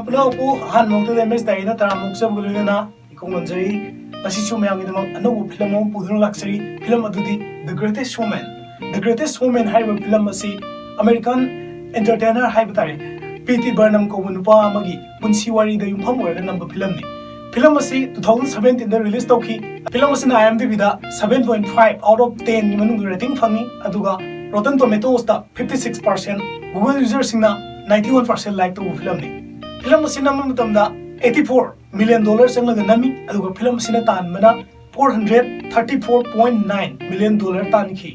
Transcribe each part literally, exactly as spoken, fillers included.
ꯄꯨꯝꯅꯃꯛꯄꯨ ꯑꯍꯥꯟꯕ ꯃꯛꯇꯗ ꯑꯦꯝ ꯑꯦꯁ ꯗꯥꯏꯔꯦꯛꯅ ꯇꯔꯥꯝꯅ ꯑꯣꯛꯆꯕꯒ ꯂꯣꯏꯅꯅ ꯏꯀꯣꯛ ꯅꯣꯟꯖꯔꯤ꯫ ꯉꯁꯤꯁꯨ ꯃꯌꯥꯝꯒꯤꯗꯃꯛ ꯑꯅꯧꯕ ꯐꯤꯂꯝ ꯑꯃ ꯄꯨꯗꯨꯅ ꯂꯥꯛꯆꯔꯤ꯫ ꯐꯤꯂꯝ ꯑꯗꯨꯗꯤ The Greatest Showman꯫ The Greatest Showman ꯍꯥꯏꯔꯤꯕ ꯐꯤꯂꯝ ꯑꯁꯤ ꯑꯃꯦꯔꯤꯀꯟ ꯑꯦꯟꯇꯔꯇꯦꯅꯔ ꯍꯥꯏꯕ ꯇꯥꯔꯦ, ꯄꯤ ꯇꯤ ꯕꯔꯅꯝ ꯀꯧꯕ ꯅꯨꯄꯥ ꯑꯃꯒꯤ ꯄꯨꯟꯁꯤ ꯋꯥꯔꯤꯗ ꯌꯨꯝꯐꯝ ꯑꯣꯏꯔꯒ ꯅꯝꯕ ꯐꯤꯂꯝꯅꯤ꯫ ꯐꯤꯂꯝ ꯑꯁꯤ ꯇꯨ ꯊꯥꯎꯖꯟ ꯁꯚꯦꯟꯇꯤꯟꯗ ꯔꯤꯂꯤꯁ ꯇꯧꯈꯤ꯫ ꯐꯤꯂꯝ ꯑꯁꯤꯅ IMDbꯗ seven point five out of tenꯒꯤ ꯃꯅꯨꯡꯗ ꯔꯦꯇꯤꯡ ꯐꯪꯉꯤ, ꯑꯗꯨꯒ Rotten Tomatoesꯇ fifty six percent, Google userꯁꯤꯡꯅ ninety one percent like ꯇꯧꯕ ꯐꯤꯂꯝꯅꯤ꯫ ꯐꯤꯂꯝ ꯑꯁꯤ ꯅꯝꯕ ꯃꯇꯝꯗ eighty four million dollar ꯆꯪꯂꯒ ꯅꯝꯃꯤ, ꯑꯗꯨꯒ ꯐꯤꯂꯝ ꯑꯁꯤꯅ ꯇꯥꯟꯕꯅ four hundred thirty four point nine million dollar ꯇꯥꯟꯈꯤ꯫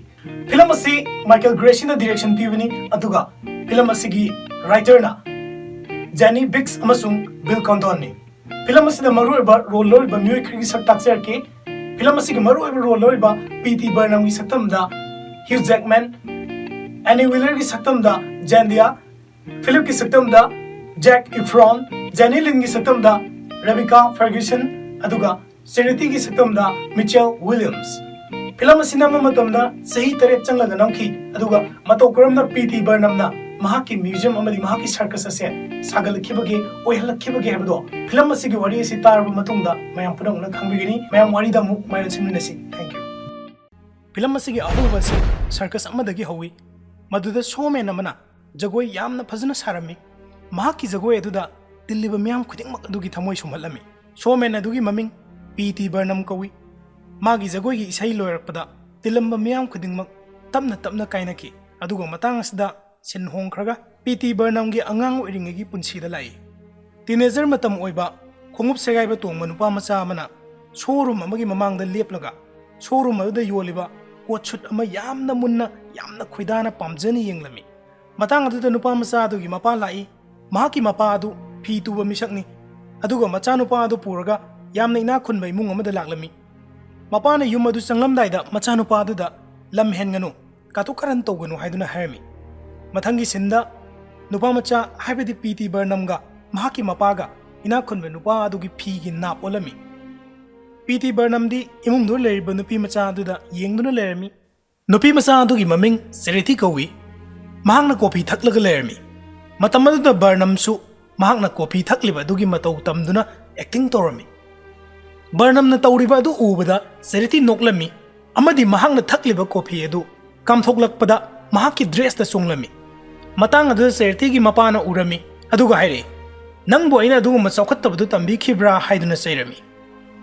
ꯐꯤꯂꯝ ꯑꯁꯤ ꯃꯥꯏꯀꯦꯜ ꯒ꯭ꯔꯦꯁꯤꯅ ꯗꯤꯔꯦꯛꯁꯟ ꯄꯤꯕꯅꯤ, ꯑꯗꯨꯒ ꯐꯤꯂꯝ ꯑꯁꯤꯒꯤ ꯔꯥꯏꯇꯔꯅ ꯖꯦꯅꯤ ꯕꯤꯛꯁ ꯑꯃꯁꯨꯡ ꯕꯤꯜ ꯀꯣꯟꯗꯣꯟꯅꯤ꯫ ꯐꯤꯂꯝ ꯑꯁꯤꯗ ꯃꯔꯨꯑꯣꯏꯕ ꯔꯣꯜ ꯂꯧꯔꯤꯕ ꯃꯤꯑꯣꯏ ꯈꯔꯒꯤ ꯁꯛ ꯇꯥꯛꯆꯔꯛꯀꯦ꯫ ꯐꯤꯂꯝ ꯑꯁꯤꯒꯤ ꯃꯔꯨꯑꯣꯏꯕ ꯔꯣꯜ ꯂꯧꯔꯤꯕ ꯄꯤ ꯇꯤ ꯕꯔꯅꯝꯒꯤ ꯁꯛꯇꯝꯗ ꯍ꯭ꯌꯨ ꯖꯦꯛꯃꯦꯟ, ꯑꯦꯅꯤ ꯋꯤꯂꯔꯒꯤ ꯁꯛꯇꯝꯗ ꯖꯦꯟꯗꯤꯌꯥ, ꯐꯤꯂꯤꯞꯀꯤ ꯁꯛꯇꯝꯗ ꯖꯦꯛ ꯏꯐ꯭ꯔꯣꯟ, ꯖꯦꯅꯤ ꯂꯤꯟꯒꯤ ꯁꯛꯇꯝꯗ ꯔꯦꯕꯤꯀꯥ ꯐꯔꯒ꯭ꯌꯨꯁꯟ, ꯑꯗꯨꯒ ꯆꯦꯔꯤꯇꯤꯒꯤ ꯁꯛꯇꯝꯗ ꯃꯤꯆꯦꯜ ꯋꯤꯂꯤꯌꯝꯁ꯫ ꯐꯤꯂꯝ ꯑꯁꯤ ꯅꯝꯕ ꯃꯇꯝꯗ ꯆꯍꯤ ꯇꯔꯦꯠ ꯆꯪꯂꯒ ꯅꯝꯈꯤ, ꯑꯗꯨꯒ ꯃꯇꯧ ꯀꯔꯝꯅ ꯄꯤ ꯇꯤ ꯕꯔꯅꯝꯅ ꯃꯍꯥꯛꯀꯤ ꯃ꯭ꯌꯨꯖꯤꯌꯝ ꯑꯃꯗꯤ ꯃꯍꯥꯛꯀꯤ ꯁꯔꯀꯁ ꯑꯁꯦ ꯁꯥꯒꯠꯂꯛꯈꯤꯕꯒꯦ, ꯑꯣꯏꯍꯜꯂꯛꯈꯤꯕꯒꯦ ꯍꯥꯏꯕꯗꯣ ꯐꯤꯂꯝ ꯑꯁꯤꯒꯤ ꯋꯥꯔꯤ ꯑꯁꯤ ꯇꯥꯔꯕ ꯃꯇꯨꯡꯗ ꯃꯌꯥꯝ ꯄꯨꯝꯅꯃꯛꯅ ꯈꯪꯕꯤꯒꯅꯤ꯫ ꯃꯌꯥꯝ ꯋꯥꯔꯤꯗ ꯑꯃꯨꯛ ꯃꯥꯏ ꯑꯣꯟꯁꯤꯟꯃꯤꯟꯅꯁꯤ꯫ Thank you꯫ ꯐꯤꯂꯝ ꯑꯁꯤꯒꯤ ꯑꯍꯧꯕ ꯑꯁꯤ ꯁꯔꯀꯁ ꯑꯃꯗꯒꯤ ꯍꯧꯏ, ꯃꯗꯨꯗ ꯁꯣꯃꯦꯟ ꯑꯃꯅ ꯖꯒꯣꯏ ꯌꯥꯝꯅ ꯐꯖꯅ ꯁꯥꯔꯝꯃꯤ꯫ ꯃꯍꯥꯛꯀꯤ ꯖꯒꯣꯏ ꯑꯗꯨꯗ ꯇꯤꯜꯂꯤꯕ ꯃꯤꯌꯥꯝ ꯈꯨꯗꯤꯡꯃꯛ ꯑꯗꯨꯒꯤ ꯊꯃꯣꯏ ꯁꯨꯝꯍꯠꯂꯝꯃꯤ꯫ ꯁꯣꯃꯦꯟ ꯑꯗꯨꯒꯤ ꯃꯃꯤꯡ ꯄꯤ ꯇꯤ ꯕꯔꯅꯝ ꯀꯧꯏ꯫ ꯃꯥꯒꯤ ꯖꯒꯣꯏꯒꯤ ꯏꯁꯩ ꯂꯣꯏꯔꯛꯄꯗ ꯇꯤꯜꯂꯝꯕ ꯃꯤꯌꯥꯝ ꯈꯨꯗꯤꯡꯃꯛ ꯇꯞꯅ ꯇꯞꯅ ꯀꯥꯏꯅꯈꯤ, ꯑꯗꯨꯒ ꯃꯇꯥꯡ ꯑꯁꯤꯗ ꯁꯤꯟ ꯍꯣꯡꯈ꯭ꯔꯒ ꯄꯤ ꯇꯤ ꯕꯔꯅꯝꯒꯤ ꯑꯉꯥꯡ ꯑꯣꯏꯔꯤꯉꯩꯒꯤ ꯄꯨꯟꯁꯤꯗ ꯂꯥꯛꯏ꯫ ꯇꯤꯅꯦꯖꯔ ꯃꯇꯝ ꯑꯣꯏꯕ ꯈꯣꯡꯎꯞ ꯁꯦꯒꯥꯏꯕ ꯇꯣꯡꯕ ꯅꯨꯄꯥ ꯃꯆꯥ ꯑꯃꯅ ꯁꯣꯔꯨꯝ ꯑꯃꯒꯤ ꯃꯃꯥꯡꯗ ꯂꯦꯞꯂꯒ ꯁꯣꯔꯨꯝ ꯑꯗꯨꯗ ꯌꯣꯜꯂꯤꯕ ꯀꯣꯠ ꯁꯨꯠ ꯑꯃ ꯌꯥꯝꯅ ꯃꯨꯟꯅ, ꯌꯥꯝꯅ ꯈꯣꯏꯗꯥꯅ ꯄꯥꯝꯖꯅ ꯌꯦꯡꯂꯝꯃꯤ꯫ ꯃꯇꯥꯡ ꯑꯗꯨꯗ ꯅꯨꯄꯥ ꯃꯆꯥ ꯑꯗꯨꯒꯤ ꯃꯄꯥ ꯂꯥꯛꯏ꯫ ꯃꯍꯥꯛꯀꯤ ꯃꯄꯥ ꯑꯗꯨ ꯐꯤ ꯇꯨꯕ ꯃꯤꯁꯛꯅꯤ, ꯑꯗꯨꯒ ꯃꯆꯥꯅꯨꯄꯥ ꯑꯗꯨ ꯄꯨꯔꯒ ꯌꯥꯝꯅ ꯏꯅꯥꯛ ꯈꯨꯟꯕ ꯏꯃꯨꯡ ꯑꯃꯗ ꯂꯥꯛꯂꯝꯃꯤ꯫ ꯃꯄꯥꯅ ꯌꯨꯝ ꯑꯗꯨ ꯆꯪꯂꯝꯗꯥꯏꯗ ꯃꯆꯥꯅꯨꯄꯥ ꯑꯗꯨꯗ "ꯂꯝ ꯍꯦꯟꯒꯅꯨ, ꯀꯥꯇꯨ ꯀꯥꯔꯟ ꯇꯧꯒꯅꯨ" ꯍꯥꯏꯗꯨꯅ ꯍꯥꯏꯔꯝꯃꯤ꯫ ꯃꯊꯪꯒꯤ ꯁꯤꯟꯗ ꯅꯨꯄꯥ ꯃꯆꯥ, ꯍꯥꯏꯕꯗꯤ ꯄꯤ ꯇꯤ ꯕꯔꯅꯝꯒ ꯃꯍꯥꯛꯀꯤ ꯃꯄꯥꯒ ꯏꯅꯥꯛ ꯈꯨꯟꯕ ꯅꯨꯄꯥ ꯑꯗꯨꯒꯤ ꯐꯤꯒꯤ ꯅꯥꯞ ꯑꯣꯜꯂꯝꯃꯤ꯫ ꯄꯤ ꯇꯤ ꯕꯔꯅꯝꯗꯤ ꯏꯃꯨꯡꯗꯨꯗ ꯂꯩꯔꯤꯕ ꯅꯨꯄꯤ ꯃꯆꯥ ꯑꯗꯨꯗ ꯌꯦꯡꯗꯨꯅ ꯂꯩꯔꯝꯃꯤ꯫ ꯅꯨꯄꯤ ꯃꯆꯥ ꯑꯗꯨꯒꯤ ꯃꯃꯤꯡ ꯆꯦꯔꯤꯇꯤ ꯀꯧꯏ꯫ ꯃꯍꯥꯛꯅ ꯀꯣꯐꯤ ꯊꯛꯂꯒ ꯂꯩꯔꯝꯃꯤ꯫ ꯃꯇꯝ ꯑꯗꯨꯗ ꯕꯔꯅꯝꯁꯨ ꯃꯍꯥꯛꯅ ꯀꯣꯐꯤ ꯊꯛꯂꯤꯕ ꯑꯗꯨꯒꯤ ꯃꯇꯧ ꯇꯝꯗꯨꯅ ꯑꯦꯛꯇꯤꯡ ꯇꯧꯔꯝꯃꯤ꯫ ꯕꯔꯅꯝꯅ ꯇꯧꯔꯤꯕ ꯑꯗꯨ ꯎꯕꯗ ꯆꯦꯔꯤꯇꯤ ꯅꯣꯛꯂꯝꯃꯤ ꯑꯃꯗꯤ ꯃꯍꯥꯛꯅ ꯊꯛꯂꯤꯕ ꯀꯣꯐꯤ ꯑꯗꯨ ꯀꯥꯝꯊꯣꯛꯂꯛꯄꯗ ꯃꯍꯥꯛꯀꯤ ꯗ꯭ꯔꯦꯁꯇ ꯆꯣꯡꯂꯝꯃꯤ꯫ ꯃꯇꯥꯡ ꯑꯗꯨꯗ ꯆꯦꯔꯤꯇꯤꯒꯤ ꯃꯄꯥꯅ ꯎꯔꯝꯃꯤ ꯑꯗꯨꯒ ꯍꯥꯏꯔꯛꯏ, "ꯅꯪꯕꯨ ꯑꯩꯅ ꯑꯗꯨꯒꯨꯝꯕ ꯆꯥꯎꯈꯠꯇꯕꯗꯨ ꯇꯝꯕꯤꯈꯤꯕ꯭ꯔꯥ?" ꯍꯥꯏꯗꯨꯅ ꯆꯩꯔꯝꯃꯤ꯫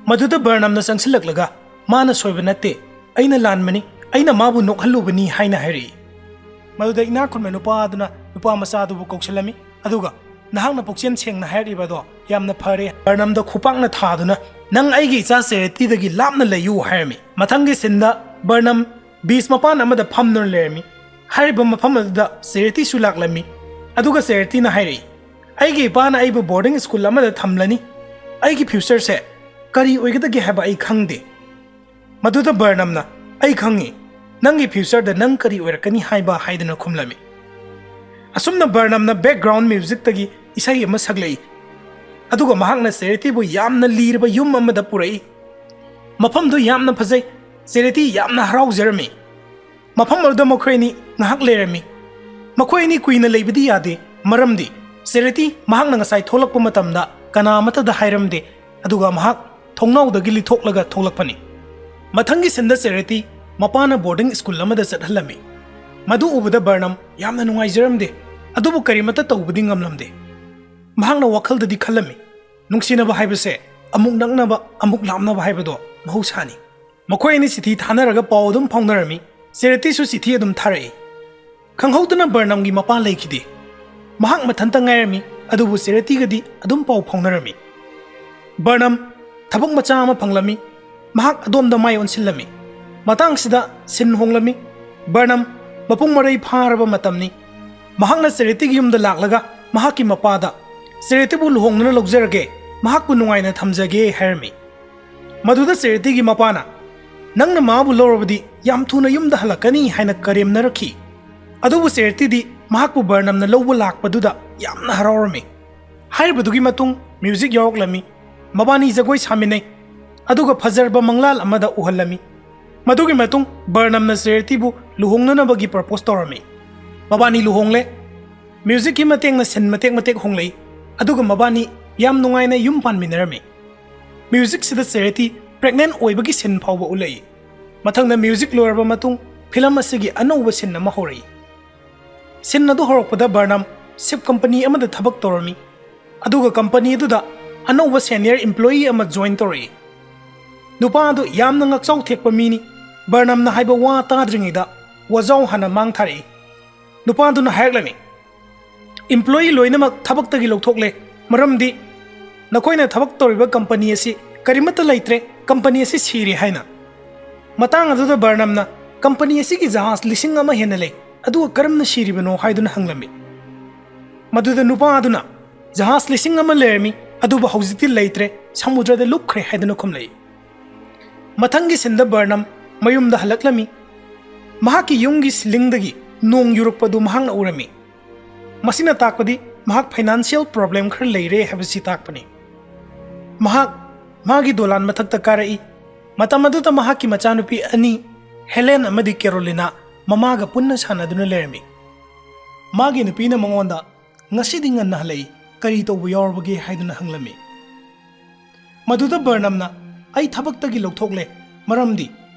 ꯃꯗꯨꯗ ꯕꯔꯅꯝꯅ ꯆꯪꯁꯤꯜꯂꯛꯂꯒ, "ꯃꯥꯅ ꯁꯣꯏꯕ ꯅꯠꯇꯦ, ꯑꯩꯅ ꯂꯥꯟꯕꯅꯤ, ꯑꯩꯅ ꯃꯥꯕꯨ ꯅꯣꯛꯍꯜꯂꯨꯕꯅꯤ" ꯍꯥꯏꯅ ꯍꯥꯏꯔꯛꯏ꯫ ꯃꯗꯨꯗ ꯏꯅꯥꯛ ꯈꯨꯟꯕ ꯅꯨꯄꯥ ꯑꯗꯨꯅ ꯅꯨꯄꯥ ꯃꯆꯥ ꯑꯗꯨꯕꯨ ꯀꯧꯁꯤꯜꯂꯝꯃꯤ ꯑꯗꯨꯒ, "ꯅꯍꯥꯛꯅ ꯄꯨꯛꯆꯦꯜ ꯁꯦꯡꯅ ꯍꯥꯏꯔꯛꯂꯤꯕ ꯑꯗꯣ ꯌꯥꯝꯅ ꯐꯔꯦ"꯫ ꯕꯔꯅꯝꯗ ꯈꯨꯄꯥꯛꯅ ꯊꯥꯗꯨꯅ, "ꯅꯪ ꯑꯩꯒꯤ ꯏꯆꯥ ꯆꯦꯔꯤꯇꯤꯗꯒꯤ ꯂꯥꯞꯅ ꯂꯩꯌꯨ" ꯍꯥꯏꯔꯝꯃꯤ꯫ ꯃꯊꯪꯒꯤ ꯁꯤꯟꯗ ꯕꯔꯅꯝ ꯕꯤꯆ ꯃꯄꯥꯟ ꯑꯃꯗ ꯐꯝꯗꯨꯅ ꯂꯩꯔꯝꯃꯤ꯫ ꯍꯥꯏꯔꯤꯕ ꯃꯐꯝ ꯑꯗꯨꯗ ꯆꯦꯔꯤꯇꯤꯁꯨ ꯂꯥꯛꯂꯝꯃꯤ꯫ ꯑꯗꯨꯒ ꯆꯦꯔꯤꯇꯤꯅ ꯍꯥꯏꯔꯛꯏ, "ꯑꯩꯒꯤ ꯏꯄꯥꯅ ꯑꯩꯕꯨ ꯕꯣꯔꯗꯤꯡ ꯁ꯭ꯀꯨꯜ ꯑꯃꯗ ꯊꯝꯂꯅꯤ꯫ ꯑꯩꯒꯤ ꯐ꯭ꯌꯨꯆꯔꯁꯦ ꯀꯔꯤ ꯑꯣꯏꯒꯗꯒꯦ ꯍꯥꯏꯕ ꯑꯩ ꯈꯪꯗꯦ"꯫ ꯃꯗꯨꯗ ꯕꯔꯅꯝꯅ, "ꯑꯩ ꯈꯪꯉꯤ, ꯅꯪꯒꯤ ꯐ꯭ꯌꯨꯆꯔꯗ ꯅꯪ ꯀꯔꯤ ꯑꯣꯏꯔꯛꯀꯅꯤ ꯍꯥꯏꯕ" ꯍꯥꯏꯗꯨꯅ ꯈꯨꯝꯂꯝꯃꯤ꯫ ꯑꯁꯨꯝꯅ ꯕꯔꯅꯝꯅ ꯕꯦꯛꯒ꯭ꯔꯥꯎꯟ ꯃ꯭ꯌꯨꯖꯤꯛꯇꯒꯤ ꯏꯁꯩ ꯑꯃ ꯁꯛꯂꯛꯏ꯫ ꯑꯗꯨꯒ ꯃꯍꯥꯛꯅ ꯆꯦꯔꯤꯇꯤꯕꯨ ꯌꯥꯝꯅ ꯂꯤꯔꯕ ꯌꯨꯝ ꯑꯃꯗ ꯄꯨꯔꯛꯏ꯫ ꯃꯐꯝꯗꯨ ꯌꯥꯝꯅ ꯐꯖꯩ꯫ ꯆꯦꯔꯤꯇꯤ ꯌꯥꯝꯅ ꯍꯔꯥꯎꯖꯔꯝꯃꯤ꯫ ꯃꯐꯝ ꯑꯗꯨꯗ ꯃꯈꯣꯏ ꯑꯅꯤ ꯉꯥꯏꯍꯥꯛ ꯂꯩꯔꯝꯃꯤ꯫ ꯃꯈꯣꯏ ꯑꯅꯤ ꯀꯨꯏꯅ ꯂꯩꯕꯗꯤ ꯌꯥꯗꯦ, ꯃꯔꯝꯗꯤ ꯆꯦꯔꯤꯇꯤ ꯃꯍꯥꯛꯅ ꯉꯁꯥꯏ ꯊꯣꯛꯂꯛꯄ ꯃꯇꯝꯗ ꯀꯅꯥ ꯑꯃꯠꯇꯗ ꯍꯥꯏꯔꯝꯗꯦ, ꯑꯗꯨꯒ ꯃꯍꯥꯛ ꯊꯣꯡꯅꯥꯎꯗꯒꯤ ꯂꯤꯊꯣꯛꯂꯒ ꯊꯣꯛꯂꯛꯄꯅꯤ꯫ ꯃꯊꯪꯒꯤ ꯁꯤꯟꯗ ꯆꯦꯔꯤꯇꯤ ꯃꯄꯥꯅ ꯕꯣꯔꯗꯤꯡ ꯁ꯭ꯀꯨꯜ ꯑꯃꯗ ꯆꯠꯍꯜꯂꯝꯃꯤ꯫ ꯃꯗꯨ ꯎꯕꯗ ꯕꯔꯅꯝ ꯌꯥꯝꯅ ꯅꯨꯡꯉꯥꯏꯖꯔꯝꯗꯦ, ꯑꯗꯨꯕꯨ ꯀꯔꯤꯃꯠꯇ ꯇꯧꯕꯗꯤ ꯉꯝꯂꯝꯗꯦ꯫ ꯃꯍꯥꯛꯅ ꯋꯥꯈꯜꯗꯗꯤ ꯈꯜꯂꯝꯃꯤ, "ꯅꯨꯡꯁꯤꯅꯕ ꯍꯥꯏꯕꯁꯦ ꯑꯃꯨꯛ ꯅꯛꯅꯕ, ꯑꯃꯨꯛ ꯂꯥꯞꯅꯕ ꯍꯥꯏꯕꯗꯣ ꯃꯍꯧꯁꯥꯅꯤ"꯫ ꯃꯈꯣꯏ ꯑꯅꯤ ꯆꯤꯊꯤ ꯊꯥꯅꯔꯒ ꯄꯥꯎ ꯑꯗꯨꯝ ꯐꯥꯎꯅꯔꯝꯃꯤ꯫ ꯆꯦꯔꯤꯇꯤꯁꯨ ꯆꯤꯊꯤ ꯑꯗꯨꯝ ꯊꯥꯔꯛꯏ꯫ ꯈꯪꯍꯧꯗꯅ ꯕꯔꯅꯝꯒꯤ ꯃꯄꯥ ꯂꯩꯈꯤꯗꯦ꯫ ꯃꯍꯥꯛ ꯃꯊꯟꯇ ꯉꯥꯏꯔꯝꯃꯤ, ꯑꯗꯨꯕꯨ ꯆꯦꯔꯤꯇꯤꯒꯗꯤ ꯑꯗꯨꯝ ꯄꯥꯎ ꯐꯥꯎꯅꯔꯝꯃꯤ꯫ ꯕꯔꯅꯝ ꯊꯕꯛ ꯃꯆꯥ ꯑꯃ ꯐꯪꯂꯝꯃꯤ꯫ ꯃꯍꯥꯛ ꯑꯗꯣꯝꯗ ꯃꯥꯏ ꯑꯣꯟꯁꯤꯜꯂꯝꯃꯤ꯫ ꯃꯇꯥꯡꯁꯤꯗ ꯁꯤꯟ ꯍꯣꯡꯂꯝꯃꯤ꯫ ꯕꯔꯅꯝ ꯃꯄꯨꯡ ꯃꯔꯩ ꯐꯥꯔꯕ ꯃꯇꯝꯅꯤ꯫ ꯃꯍꯥꯛꯅ ꯆꯦꯔꯤꯇꯤꯒꯤ ꯌꯨꯝꯗ ꯂꯥꯛꯂꯒ ꯃꯍꯥꯛꯀꯤ ꯃꯄꯥꯗ, "ꯆꯦꯔꯤꯇꯤꯕꯨ ꯂꯨꯍꯣꯡꯗꯨꯅ ꯂꯧꯖꯔꯒꯦ, ꯃꯍꯥꯛꯄꯨ ꯅꯨꯡꯉꯥꯏꯅ ꯊꯝꯖꯒꯦ" ꯍꯥꯏꯔꯝꯃꯤ꯫ ꯃꯗꯨꯗ ꯆꯦꯔꯤꯇꯤꯒꯤ ꯃꯄꯥꯅ, "ꯅꯪꯅ ꯃꯥꯕꯨ ꯂꯧꯔꯕꯗꯤ ꯌꯥꯝ ꯊꯨꯅ ꯌꯨꯝꯗ ꯍꯜꯂꯛꯀꯅꯤ" ꯍꯥꯏꯅ ꯀꯔꯦꯝꯅꯔꯛꯈꯤ꯫ ꯑꯗꯨꯕꯨ ꯆꯦꯔꯤꯇꯤꯗꯤ ꯃꯍꯥꯛꯄꯨ ꯕꯔꯅꯝꯅ ꯂꯧꯕ ꯂꯥꯛꯄꯗꯨꯗ ꯌꯥꯝꯅ ꯍꯔꯥꯎꯔꯝꯃꯤ꯫ ꯍꯥꯏꯔꯤꯕꯗꯨꯒꯤ ꯃꯇꯨꯡ ꯃ꯭ꯌꯨꯖꯤꯛ ꯌꯥꯎꯔꯛꯂꯝꯃꯤ꯫ ꯃꯕꯥꯅꯤ ꯖꯒꯣꯏ ꯁꯥꯃꯤꯟꯅꯩ꯫ ꯑꯗꯨꯒ ꯐꯖꯔꯕ ꯃꯪꯂꯥꯟ ꯑꯃꯗ ꯎꯍꯜꯂꯝꯃꯤ꯫ ꯃꯗꯨꯒꯤ ꯃꯇꯨꯡ ꯕꯔꯅꯝꯅ ꯆꯦꯔꯤꯇꯤꯕꯨ ꯂꯨꯍꯣꯡꯅꯅꯕꯒꯤ ꯄ꯭ꯔꯄꯣꯁ ꯇꯧꯔꯝꯃꯤ꯫ ꯃꯕꯥꯅꯤ ꯂꯨꯍꯣꯡꯂꯦ꯫ ꯃ꯭ꯌꯨꯖꯤꯛꯀꯤ ꯃꯇꯦꯡꯅ ꯁꯤꯟ ꯃꯇꯦꯛ ꯃꯇꯦꯛ ꯍꯣꯡꯂꯛꯏ꯫ ꯑꯗꯨꯒ ꯃꯕꯥꯅꯤ ꯌꯥꯝ ꯅꯨꯡꯉꯥꯏꯅ ꯌꯨꯝ ꯄꯥꯟꯃꯤꯟꯅꯔꯝꯃꯤ꯫ ꯃ꯭ꯌꯨꯖꯤꯛꯁꯤꯗ ꯆꯦꯔꯤꯇꯤ ꯄ꯭ꯔꯦꯒꯅꯦꯟ ꯑꯣꯏꯕꯒꯤ ꯁꯤꯟ ꯐꯥꯎꯕ ꯎꯠꯂꯛꯏ꯫ ꯃꯊꯪꯗ ꯃ꯭ꯌꯨꯖꯤꯛ ꯂꯣꯏꯔꯕ ꯃꯇꯨꯡ ꯐꯤꯂꯝ ꯑꯁꯤꯒꯤ ꯑꯅꯧꯕ ꯁꯤꯟ ꯑꯃ ꯍꯧꯔꯛꯏ꯫ ꯁꯤꯟ ꯑꯗꯨ ꯍꯧꯔꯛꯄꯗ ꯕꯔꯅꯝ ꯁꯤꯞ ꯀꯝꯄꯅꯤ ꯑꯃꯗ ꯊꯕꯛ ꯇꯧꯔꯝꯃꯤ꯫ ꯑꯗꯨꯒ ꯀꯝꯄꯅꯤ ꯑꯗꯨꯗ ꯑꯅꯧꯕ ꯁꯦꯅꯤꯌꯔ ꯏꯝꯄ꯭ꯂꯣꯌꯤ ꯑꯃ ꯖꯣꯏꯟ ꯇꯧꯔꯛꯏ꯫ ꯅꯨꯄꯥ ꯑꯗꯨ ꯌꯥꯝꯅ ꯉꯛꯆꯥꯎ ꯊꯦꯛꯄ ꯃꯤꯅꯤ꯫ ꯕꯔꯅꯝꯅ ꯍꯥꯏꯕ ꯋꯥ ꯇꯥꯗ꯭ꯔꯤꯉꯩꯗ ꯋꯥꯖꯥꯎ ꯍꯥꯟꯅ ꯃꯥꯡ ꯊꯥꯔꯛꯏ꯫ ꯅꯨꯄꯥ ꯑꯗꯨꯅ ꯍꯥꯏꯔꯛꯂꯝꯃꯤ, "ꯏꯝꯄ꯭ꯂꯣꯌꯤ ꯂꯣꯏꯅꯃꯛ ꯊꯕꯛꯇꯒꯤ ꯂꯧꯊꯣꯛꯂꯦ, ꯃꯔꯝꯗꯤ ꯅꯈꯣꯏꯅ ꯊꯕꯛ ꯇꯧꯔꯤꯕ ꯀꯝꯄꯅꯤ ꯑꯁꯤ ꯀꯔꯤꯃꯠꯇ ꯂꯩꯇ꯭ꯔꯦ, ꯀꯝꯄꯅꯤ ꯑꯁꯤ ꯁꯤꯔꯦ" ꯍꯥꯏꯅ꯫ ꯃꯇꯥꯡ ꯑꯗꯨꯗ ꯕꯔꯅꯝꯅ, "ꯀꯝꯄꯅꯤ ꯑꯁꯤꯒꯤ ꯖꯍꯥꯖ ꯂꯤꯁꯤꯡ ꯑꯃ ꯍꯦꯟꯅ ꯂꯩ, ꯑꯗꯨꯒ ꯀꯔꯝꯅ ꯁꯤꯔꯤꯕꯅꯣ?" ꯍꯥꯏꯗꯨꯅ ꯍꯪꯂꯝꯃꯤ꯫ ꯃꯗꯨꯗ ꯅꯨꯄꯥ ꯑꯗꯨꯅ, "ꯖꯍꯥꯖ ꯂꯤꯁꯤꯡ ꯑꯃ ꯂꯩꯔꯝꯃꯤ, ꯑꯗꯨꯕꯨ ꯍꯧꯖꯤꯛꯇꯤ ꯂꯩꯇ꯭ꯔꯦ, ꯁꯃꯨꯗ꯭ꯔꯗ ꯂꯨꯞꯈ꯭ꯔꯦ" ꯍꯥꯏꯗꯨꯅ ꯈꯨꯝꯂꯛꯏ꯫ ꯃꯊꯪꯒꯤ ꯁꯤꯟꯗ ꯕꯔꯅꯝ ꯃꯌꯨꯝꯗ ꯍꯜꯂꯛꯂꯝꯃꯤ꯫ ꯃꯍꯥꯛꯀꯤ ꯌꯨꯝꯒꯤ ꯁꯤꯂꯤꯡꯗꯒꯤ ꯅꯣꯡ ꯌꯨꯔꯛꯄꯗꯨ ꯃꯍꯥꯛꯅ ꯎꯔꯝꯃꯤ꯫ ꯃꯁꯤꯅ ꯇꯥꯛꯄꯗꯤ ꯃꯍꯥꯛ ꯐꯥꯏꯅꯥꯟꯁꯤꯌꯦꯜ ꯄ꯭ꯔꯣꯕ꯭ꯂꯦꯝ ꯈꯔ ꯂꯩꯔꯦ ꯍꯥꯏꯕꯁꯤ ꯇꯥꯛꯄꯅꯤ꯫ ꯃꯍꯥꯛ ꯃꯥꯒꯤ ꯗꯣꯂꯥꯟ ꯃꯊꯛꯇ ꯀꯥꯔꯛꯏ꯫ ꯃꯇꯝ ꯑꯗꯨꯗ ꯃꯍꯥꯛꯀꯤ ꯃꯆꯥꯅꯨꯄꯤ ꯑꯅꯤ, ꯍꯦꯂꯦꯟ ꯑꯃꯗꯤ ꯀꯦꯔꯣꯂꯤꯅꯥ, ꯃꯃꯥꯒ ꯄꯨꯟꯅ ꯁꯥꯟꯅꯗꯨꯅ ꯂꯩꯔꯝꯃꯤ꯫ ꯃꯥꯒꯤ ꯅꯨꯄꯤꯅ ꯃꯉꯣꯟꯗ, "ꯉꯁꯤꯗꯤ ꯉꯟꯅ ꯍꯜꯂꯛꯏ, ꯀꯔꯤ ꯇꯧꯕ ꯌꯥꯎꯔꯕꯒꯦ?" ꯍꯥꯏꯗꯨꯅ ꯍꯪꯂꯝꯃꯤ꯫ ꯃꯗꯨꯗ ꯕꯔꯅꯝꯅ, "ꯑꯩ ꯊꯕꯛꯇꯒꯤ ꯂꯧꯊꯣꯛꯂꯦ, ꯃꯔꯝꯗꯤ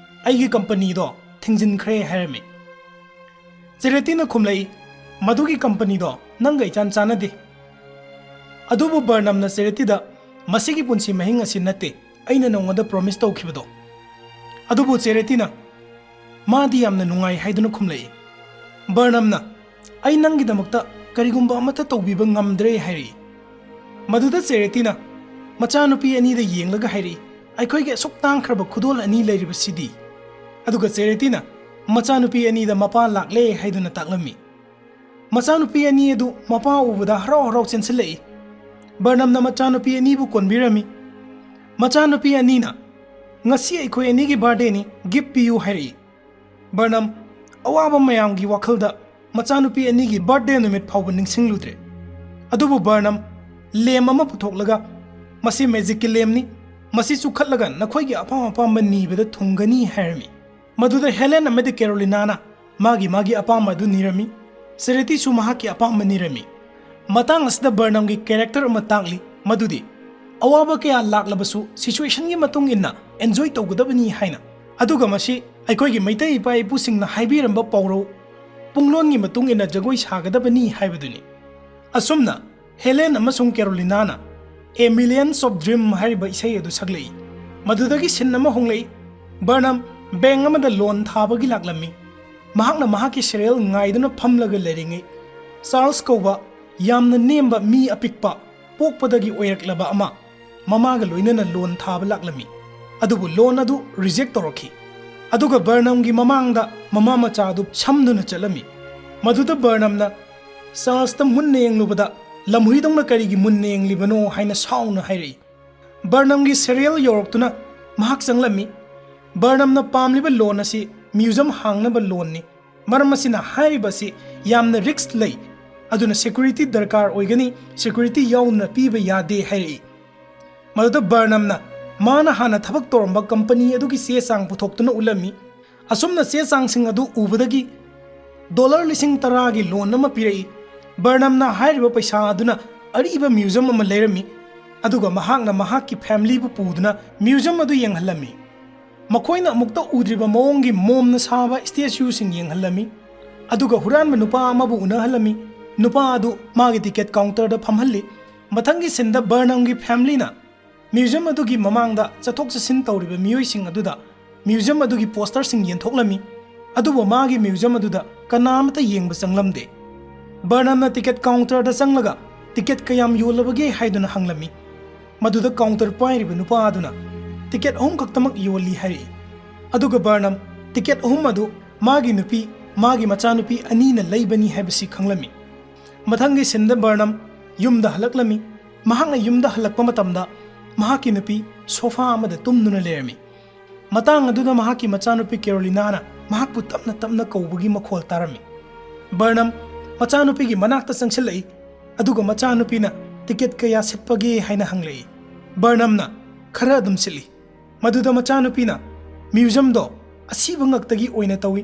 ꯑꯩꯒꯤ ꯀꯝꯄꯅꯤꯗꯣ ꯊꯤꯡꯖꯤꯟꯈ꯭ꯔꯦ" ꯍꯥꯏꯔꯝꯃꯤ꯫ ꯆꯦꯔꯦꯇꯤꯅ ꯈꯨꯝꯂꯛꯏ, "ꯃꯗꯨꯒꯤ ꯀꯝꯄꯅꯤꯗꯣ ꯅꯪꯒ ꯏꯆꯥꯟ ꯆꯥꯟꯅꯗꯦ꯫ ꯑꯗꯨꯕꯨ ꯕꯔꯅꯝꯅ ꯆꯦꯔꯦꯇꯤꯗ, 'ꯃꯁꯤꯒꯤ ꯄꯨꯟꯁꯤ ꯃꯍꯤꯡ ꯑꯁꯤ ꯅꯠꯇꯦ ꯑꯩꯅ ꯅꯉꯣꯟꯗ ꯄ꯭ꯔꯣꯃꯤꯁ ꯇꯧꯈꯤꯕꯗꯣ.'" ꯑꯗꯨꯕꯨ ꯆꯦꯔꯦꯇꯤꯅ, "ꯃꯥꯗꯤ ꯌꯥꯝꯅ ꯅꯨꯡꯉꯥꯏ" ꯍꯥꯏꯗꯨꯅ ꯈꯨꯝꯂꯛꯏ꯫ ꯕꯔꯅꯝꯅ, "ꯑꯩ ꯅꯪꯒꯤꯗꯃꯛꯇ ꯀꯔꯤꯒꯨꯝꯕ ꯑꯃꯠꯇ ꯇꯧꯕꯤꯕ ꯉꯝꯗ꯭ꯔꯦ" ꯍꯥꯏꯔꯛꯏ꯫ ꯃꯗꯨꯗ ꯆꯦꯔꯦꯇꯤꯅ ꯃꯆꯥꯅꯨꯄꯤ ꯑꯅꯤꯗ ꯌꯦꯡꯂꯒ ꯍꯥꯏꯔꯛꯏ, "ꯑꯩꯈꯣꯏꯒꯤ ꯑꯁꯨꯛ ꯇꯥꯡꯈ꯭ꯔꯕ ꯈꯨꯗꯣꯜ ꯑꯅꯤ ꯂꯩꯔꯤꯕꯁꯤꯗꯤ?" ꯑꯗꯨꯒ ꯆꯦꯔꯦꯇꯤꯅ ꯃꯆꯥꯅꯨꯄꯤ ꯑꯅꯤꯗ ꯃꯄꯥ ꯂꯥꯛꯂꯦ ꯍꯥꯏꯗꯨꯅ ꯇꯥꯛꯂꯝꯃꯤ꯫ ꯃꯆꯥꯅꯨꯄꯤ ꯑꯅꯤ ꯑꯗꯨ ꯃꯄꯥ ꯎꯕꯗ ꯍꯔꯥꯎ ꯍꯔꯥꯎ ꯆꯦꯟꯁꯤꯜꯂꯛꯏ꯫ ꯕꯔꯅꯝꯅ ꯃꯆꯥꯅꯨꯄꯤ ꯑꯅꯤꯕꯨ ꯀꯣꯟꯕꯤꯔꯝꯃꯤ꯫ ꯃꯆꯥꯅꯨꯄꯤ ꯑꯅꯤꯅ, "ꯉꯁꯤ ꯑꯩꯈꯣꯏ ꯑꯅꯤꯒꯤ ꯕꯥꯔꯗꯦꯅꯤ, ꯒꯤꯐ ꯄꯤꯌꯨ" ꯍꯥꯏꯔꯛꯏ꯫ ꯕꯔꯅꯝ, ꯑꯋꯥꯕ ꯃꯌꯥꯝꯒꯤ ꯋꯥꯈꯜꯗ ꯃꯆꯥꯅꯨꯄꯤ ꯑꯅꯤꯒꯤ ꯕꯥꯔꯗꯦ ꯅꯨꯃꯤꯠ ꯐꯥꯎꯕ ꯅꯤꯡꯁꯤꯡꯂꯨꯗ꯭ꯔꯦ꯫ ꯑꯗꯨꯕꯨ ꯕꯔꯅꯝ ꯂꯦꯝ ꯑꯃ ꯄꯨꯊꯣꯛꯂꯒ, "ꯃꯁꯤ ꯃꯦꯖꯤꯛꯀꯤ ꯂꯦꯝꯅꯤ, ꯃꯁꯤ ꯆꯨꯈꯠꯂꯒ ꯅꯈꯣꯏꯒꯤ ꯑꯄꯥꯝ ꯑꯄꯥꯝꯕ ꯅꯤꯕꯗ ꯊꯨꯡꯒꯅꯤ" ꯍꯥꯏꯔꯝꯃꯤ꯫ ꯃꯗꯨꯗ ꯍꯦꯂꯦꯟ ꯑꯃꯗꯤ ꯀꯦꯔꯣꯂꯤꯅꯥꯅ ꯃꯥꯒꯤ ꯃꯥꯒꯤ ꯑꯄꯥꯝꯕ ꯑꯗꯨ ꯅꯤꯔꯝꯃꯤ꯫ ꯆꯦꯔꯦꯇꯤꯁꯨ ꯃꯍꯥꯛꯀꯤ ꯑꯄꯥꯝꯕ ꯅꯤꯔꯝꯃꯤ꯫ ꯃꯇꯥꯡ ꯑꯁꯤꯗ ꯕꯔꯅꯝꯒꯤ ꯀꯦꯔꯦꯛꯇꯔ ꯑꯃ ꯇꯥꯛꯂꯤ, ꯃꯗꯨꯗꯤ ꯑꯋꯥꯕ ꯀꯌꯥ ꯂꯥꯛꯂꯕꯁꯨ ꯁꯤꯆꯨꯋꯦꯁꯟꯒꯤ ꯃꯇꯨꯡ ꯏꯟꯅ ꯑꯦꯟꯖꯣꯏ ꯇꯧꯒꯗꯕꯅꯤ ꯍꯥꯏꯅ꯫ ꯑꯗꯨꯒ ꯃꯁꯤ ꯑꯩꯈꯣꯏꯒꯤ ꯃꯩꯇꯩ ꯏꯄꯥ ꯏꯄꯨꯁꯤꯡꯅ ꯍꯥꯏꯕꯤꯔꯝꯕ ꯄꯥꯎꯔꯧ, ꯄꯨꯡꯂꯣꯟꯒꯤ ꯃꯇꯨꯡ ꯏꯟꯅ ꯖꯒꯣꯏ ꯁꯥꯒꯗꯕꯅꯤ ꯍꯥꯏꯕꯗꯨꯅꯤ꯫ ꯑꯁꯨꯝꯅ ꯍꯦꯂꯦꯟ ꯑꯃꯁꯨꯡ ꯀꯦꯔꯣꯂꯤꯅꯥꯅ A Millions of Dream ꯍꯥꯏꯔꯤꯕ ꯏꯁꯩ ꯑꯗꯨ ꯁꯛꯂꯛꯏ꯫ ꯃꯗꯨꯗꯒꯤ ꯁꯤꯟ ꯑꯃ ꯍꯣꯡꯂꯛꯏ꯫ ꯕꯔꯅꯝ ꯕꯦꯡ ꯑꯃꯗ ꯂꯣꯟ ꯊꯥꯕꯒꯤ ꯂꯥꯛꯂꯝꯃꯤ꯫ ꯃꯍꯥꯛꯅ ꯃꯍꯥꯛꯀꯤ ꯁꯦꯔꯤꯌꯦꯜ ꯉꯥꯏꯗꯨꯅ ꯐꯝꯂꯒ ꯂꯩꯔꯤꯉꯩ, ꯆꯥꯔꯜꯁ ꯀꯧꯕ ꯌꯥꯝꯅ ꯅꯦꯝꯕ ꯃꯤ ꯑꯄꯤꯛꯄ, ꯄꯣꯛꯄꯗꯒꯤ ꯑꯣꯏꯔꯛꯂꯕ ꯑꯃ ꯃꯃꯥꯒ ꯂꯣꯏꯅꯅ ꯂꯣꯟ ꯊꯥꯕ ꯂꯥꯛꯂꯝꯃꯤ꯫ ꯑꯗꯨꯕꯨ ꯂꯣꯟ ꯑꯗꯨ ꯔꯤꯖꯦꯛ ꯇꯧꯔꯛꯈꯤ꯫ ꯑꯗꯨꯒ ꯕꯔꯅꯝꯒꯤ ꯃꯃꯥꯡꯗ ꯃꯃꯥ ꯃꯆꯥ ꯑꯗꯨ ꯁꯝꯗꯨꯅ ꯆꯠꯂꯝꯃꯤ꯫ ꯃꯗꯨꯗ ꯕꯔꯅꯝꯅ ꯆꯥꯔꯜꯁꯇ ꯃꯨꯟꯅ ꯌꯦꯡꯂꯨꯕꯗ, "ꯂꯝꯍꯨꯏꯗꯧꯅ ꯀꯔꯤꯒꯤ ꯃꯨꯟꯅ ꯌꯦꯡꯂꯤꯕꯅꯣ?" ꯍꯥꯏꯅ ꯁꯥꯎꯅ ꯍꯥꯏꯔꯛꯏ꯫ ꯕꯔꯅꯝꯒꯤ ꯁꯦꯔꯤꯌꯦꯜ ꯌꯧꯔꯛꯇꯨꯅ ꯃꯍꯥꯛ ꯆꯪꯂꯝꯃꯤ꯫ ꯕꯔꯅꯝꯅ ꯄꯥꯝꯂꯤꯕ ꯂꯣꯟ ꯑꯁꯤ ꯃ꯭ꯌꯨꯖꯝ ꯍꯥꯡꯅꯕ ꯂꯣꯟꯅꯤ꯫ ꯃꯔꯝ ꯑꯁꯤꯅ ꯍꯥꯏꯔꯤꯕ ꯑꯁꯤ ꯌꯥꯝꯅ ꯔꯤꯁ꯭ꯛ ꯂꯩ, ꯑꯗꯨꯅ ꯁꯦꯀ꯭ꯌꯨꯔꯤꯇꯤ ꯗꯔꯀꯥꯔ ꯑꯣꯏꯒꯅꯤ, ꯁꯦꯀ꯭ꯌꯨꯔꯤꯇꯤ ꯌꯥꯎꯗꯅ ꯄꯤꯕ ꯌꯥꯗꯦ ꯍꯥꯏꯔꯛꯏ꯫ ꯃꯗꯨꯗ ꯕꯔꯅꯝꯅ ꯃꯥꯅ ꯍꯥꯟꯅ ꯊꯕꯛ ꯇꯧꯔꯝꯕ ꯀꯝꯄꯅꯤ ꯑꯗꯨꯒꯤ ꯆꯦ ꯆꯥꯡ ꯄꯨꯊꯣꯛꯇꯨꯅ ꯎꯠꯂꯝꯃꯤ꯫ ꯑꯁꯨꯝꯅ ꯆꯦ ꯆꯥꯡꯁꯤꯡ ꯑꯗꯨ ꯎꯕꯗꯒꯤ ꯗꯣꯂꯔ ꯂꯤꯁꯤꯡ ꯇꯔꯥꯒꯤ ꯂꯣꯟ ꯑꯃ ꯄꯤꯔꯛꯏ꯫ ꯕꯔꯅꯝꯅ ꯍꯥꯏꯔꯤꯕ ꯄꯩꯁꯥ ꯑꯗꯨꯅ ꯑꯔꯤꯕ ꯃ꯭ꯌꯨꯖꯝ ꯑꯃ ꯂꯩꯔꯝꯃꯤ, ꯑꯗꯨꯒ ꯃꯍꯥꯛꯅ ꯃꯍꯥꯛꯀꯤ ꯐꯦꯃꯤꯂꯤꯕꯨ ꯄꯨꯗꯨꯅ ꯃ꯭ꯌꯨꯖꯝ ꯑꯗꯨ ꯌꯦꯡꯍꯜꯂꯝꯃꯤ꯫ ꯃꯈꯣꯏꯅ ꯑꯃꯨꯛꯇ ꯎꯗ꯭ꯔꯤꯕ ꯃꯑꯣꯡꯒꯤ ꯃꯣꯝꯅ ꯁꯥꯕ ꯁ꯭ꯇꯦꯆꯨꯁꯤꯡ ꯌꯦꯡꯍꯜꯂꯝꯃꯤ, ꯑꯗꯨꯒ ꯍꯨꯔꯥꯟꯕ ꯅꯨꯄꯥ ꯑꯃꯕꯨ ꯎꯅꯍꯜꯂꯝꯃꯤ꯫ ꯅꯨꯄꯥ ꯑꯗꯨ ꯃꯥꯒꯤ ꯇꯤꯀꯦꯠ ꯀꯥꯎꯟꯇꯔꯗ ꯐꯝꯍꯜꯂꯤ꯫ ꯃꯊꯪꯒꯤ ꯁꯤꯟꯗ ꯕꯔꯅꯝꯒꯤ ꯐꯦꯃꯤꯂꯤꯅ ꯃ꯭ꯌꯨꯖꯝ ꯑꯗꯨꯒꯤ ꯃꯃꯥꯡꯗ ꯆꯠꯊꯣꯛ ꯆꯠꯁꯤꯟ ꯇꯧꯔꯤꯕ ꯃꯤꯑꯣꯏꯁꯤꯡ ꯑꯗꯨꯗ ꯃ꯭ꯌꯨꯖꯝ ꯑꯗꯨꯒꯤ ꯄꯣꯁꯇꯔꯁꯤꯡ ꯌꯦꯟꯊꯣꯛꯂꯝꯃꯤ, ꯑꯗꯨꯕꯨ ꯃꯥꯒꯤ ꯃ꯭ꯌꯨꯖꯝ ꯑꯗꯨꯗ ꯀꯅꯥ ꯑꯃꯠꯇ ꯌꯦꯡꯕ ꯆꯪꯂꯝꯗꯦ꯫ ꯕꯔꯅꯝꯅ ꯇꯤꯀꯦꯠ ꯀꯥꯎꯟꯇꯔꯗ ꯆꯪꯂꯒ ꯇꯤꯀꯦꯠ ꯀꯌꯥꯝ ꯌꯣꯜꯂꯕꯒꯦ ꯍꯥꯏꯗꯨꯅ ꯍꯪꯂꯝꯃꯤ꯫ ꯃꯗꯨꯗ ꯀꯥꯎꯟꯇꯔ ꯄꯥꯏꯔꯤꯕ ꯅꯨꯄꯥ ꯑꯗꯨꯅ ꯇꯤꯀꯦꯠ ꯑꯍꯨꯝ ꯈꯛꯇꯃꯛ ꯌꯣꯜꯂꯤ ꯍꯥꯏꯔꯛꯏ꯫ ꯑꯗꯨꯒ ꯕꯔꯅꯝ ꯇꯤꯀꯦꯠ ꯑꯍꯨꯝ ꯑꯗꯨ ꯃꯥꯒꯤ ꯅꯨꯄꯤ, ꯃꯥꯒꯤ ꯃꯆꯥꯅꯨꯄꯤ ꯑꯅꯤꯅ ꯂꯩꯕꯅꯤ ꯍꯥꯏꯕꯁꯤ ꯈꯪꯂꯝꯃꯤ꯫ ꯃꯊꯪꯒꯤ ꯁꯤꯟꯗ ꯕꯔꯅꯝ ꯌꯨꯝꯗ ꯍꯜꯂꯛꯂꯝꯃꯤ꯫ ꯃꯍꯥꯛꯅ ꯌꯨꯝꯗ ꯍꯜꯂꯛꯄ ꯃꯇꯝꯗ ꯃꯍꯥꯛꯀꯤ ꯅꯨꯄꯤ ꯁꯣꯐꯥ ꯑꯃꯗ ꯇꯨꯝꯗꯨꯅ ꯂꯩꯔꯝꯃꯤ꯫ ꯃꯇꯥꯡ ꯑꯗꯨꯗ ꯃꯍꯥꯛꯀꯤ ꯃꯆꯥꯅꯨꯄꯤ ꯀꯦꯔꯣꯂꯤꯅꯥꯅ ꯃꯍꯥꯛꯄꯨ ꯇꯞꯅ ꯇꯞꯅ ꯀꯧꯕꯒꯤ ꯃꯈꯣꯜ ꯇꯥꯔꯝꯃꯤ꯫ ꯕꯔꯅꯝ ꯃꯆꯥꯅꯨꯄꯤꯒꯤ ꯃꯅꯥꯛꯇ ꯆꯪꯁꯤꯜꯂꯛꯏ, ꯑꯗꯨꯒ ꯃꯆꯥꯅꯨꯄꯤꯅ ꯇꯤꯀꯦꯠ ꯀꯌꯥ ꯁꯤꯠꯄꯒꯦ ꯍꯥꯏꯅ ꯍꯪꯂꯛꯏ꯫ ꯕꯔꯅꯝꯅ ꯈꯔ ꯑꯗꯨꯝ ꯁꯤꯠꯂꯤ꯫ ꯃꯗꯨꯗ ꯃꯆꯥꯅꯨꯄꯤꯅ ꯃ꯭ꯌꯨꯖꯝꯗꯣ ꯑꯁꯤꯕ ꯉꯛꯇꯒꯤ ꯑꯣꯏꯅ ꯇꯧꯏ,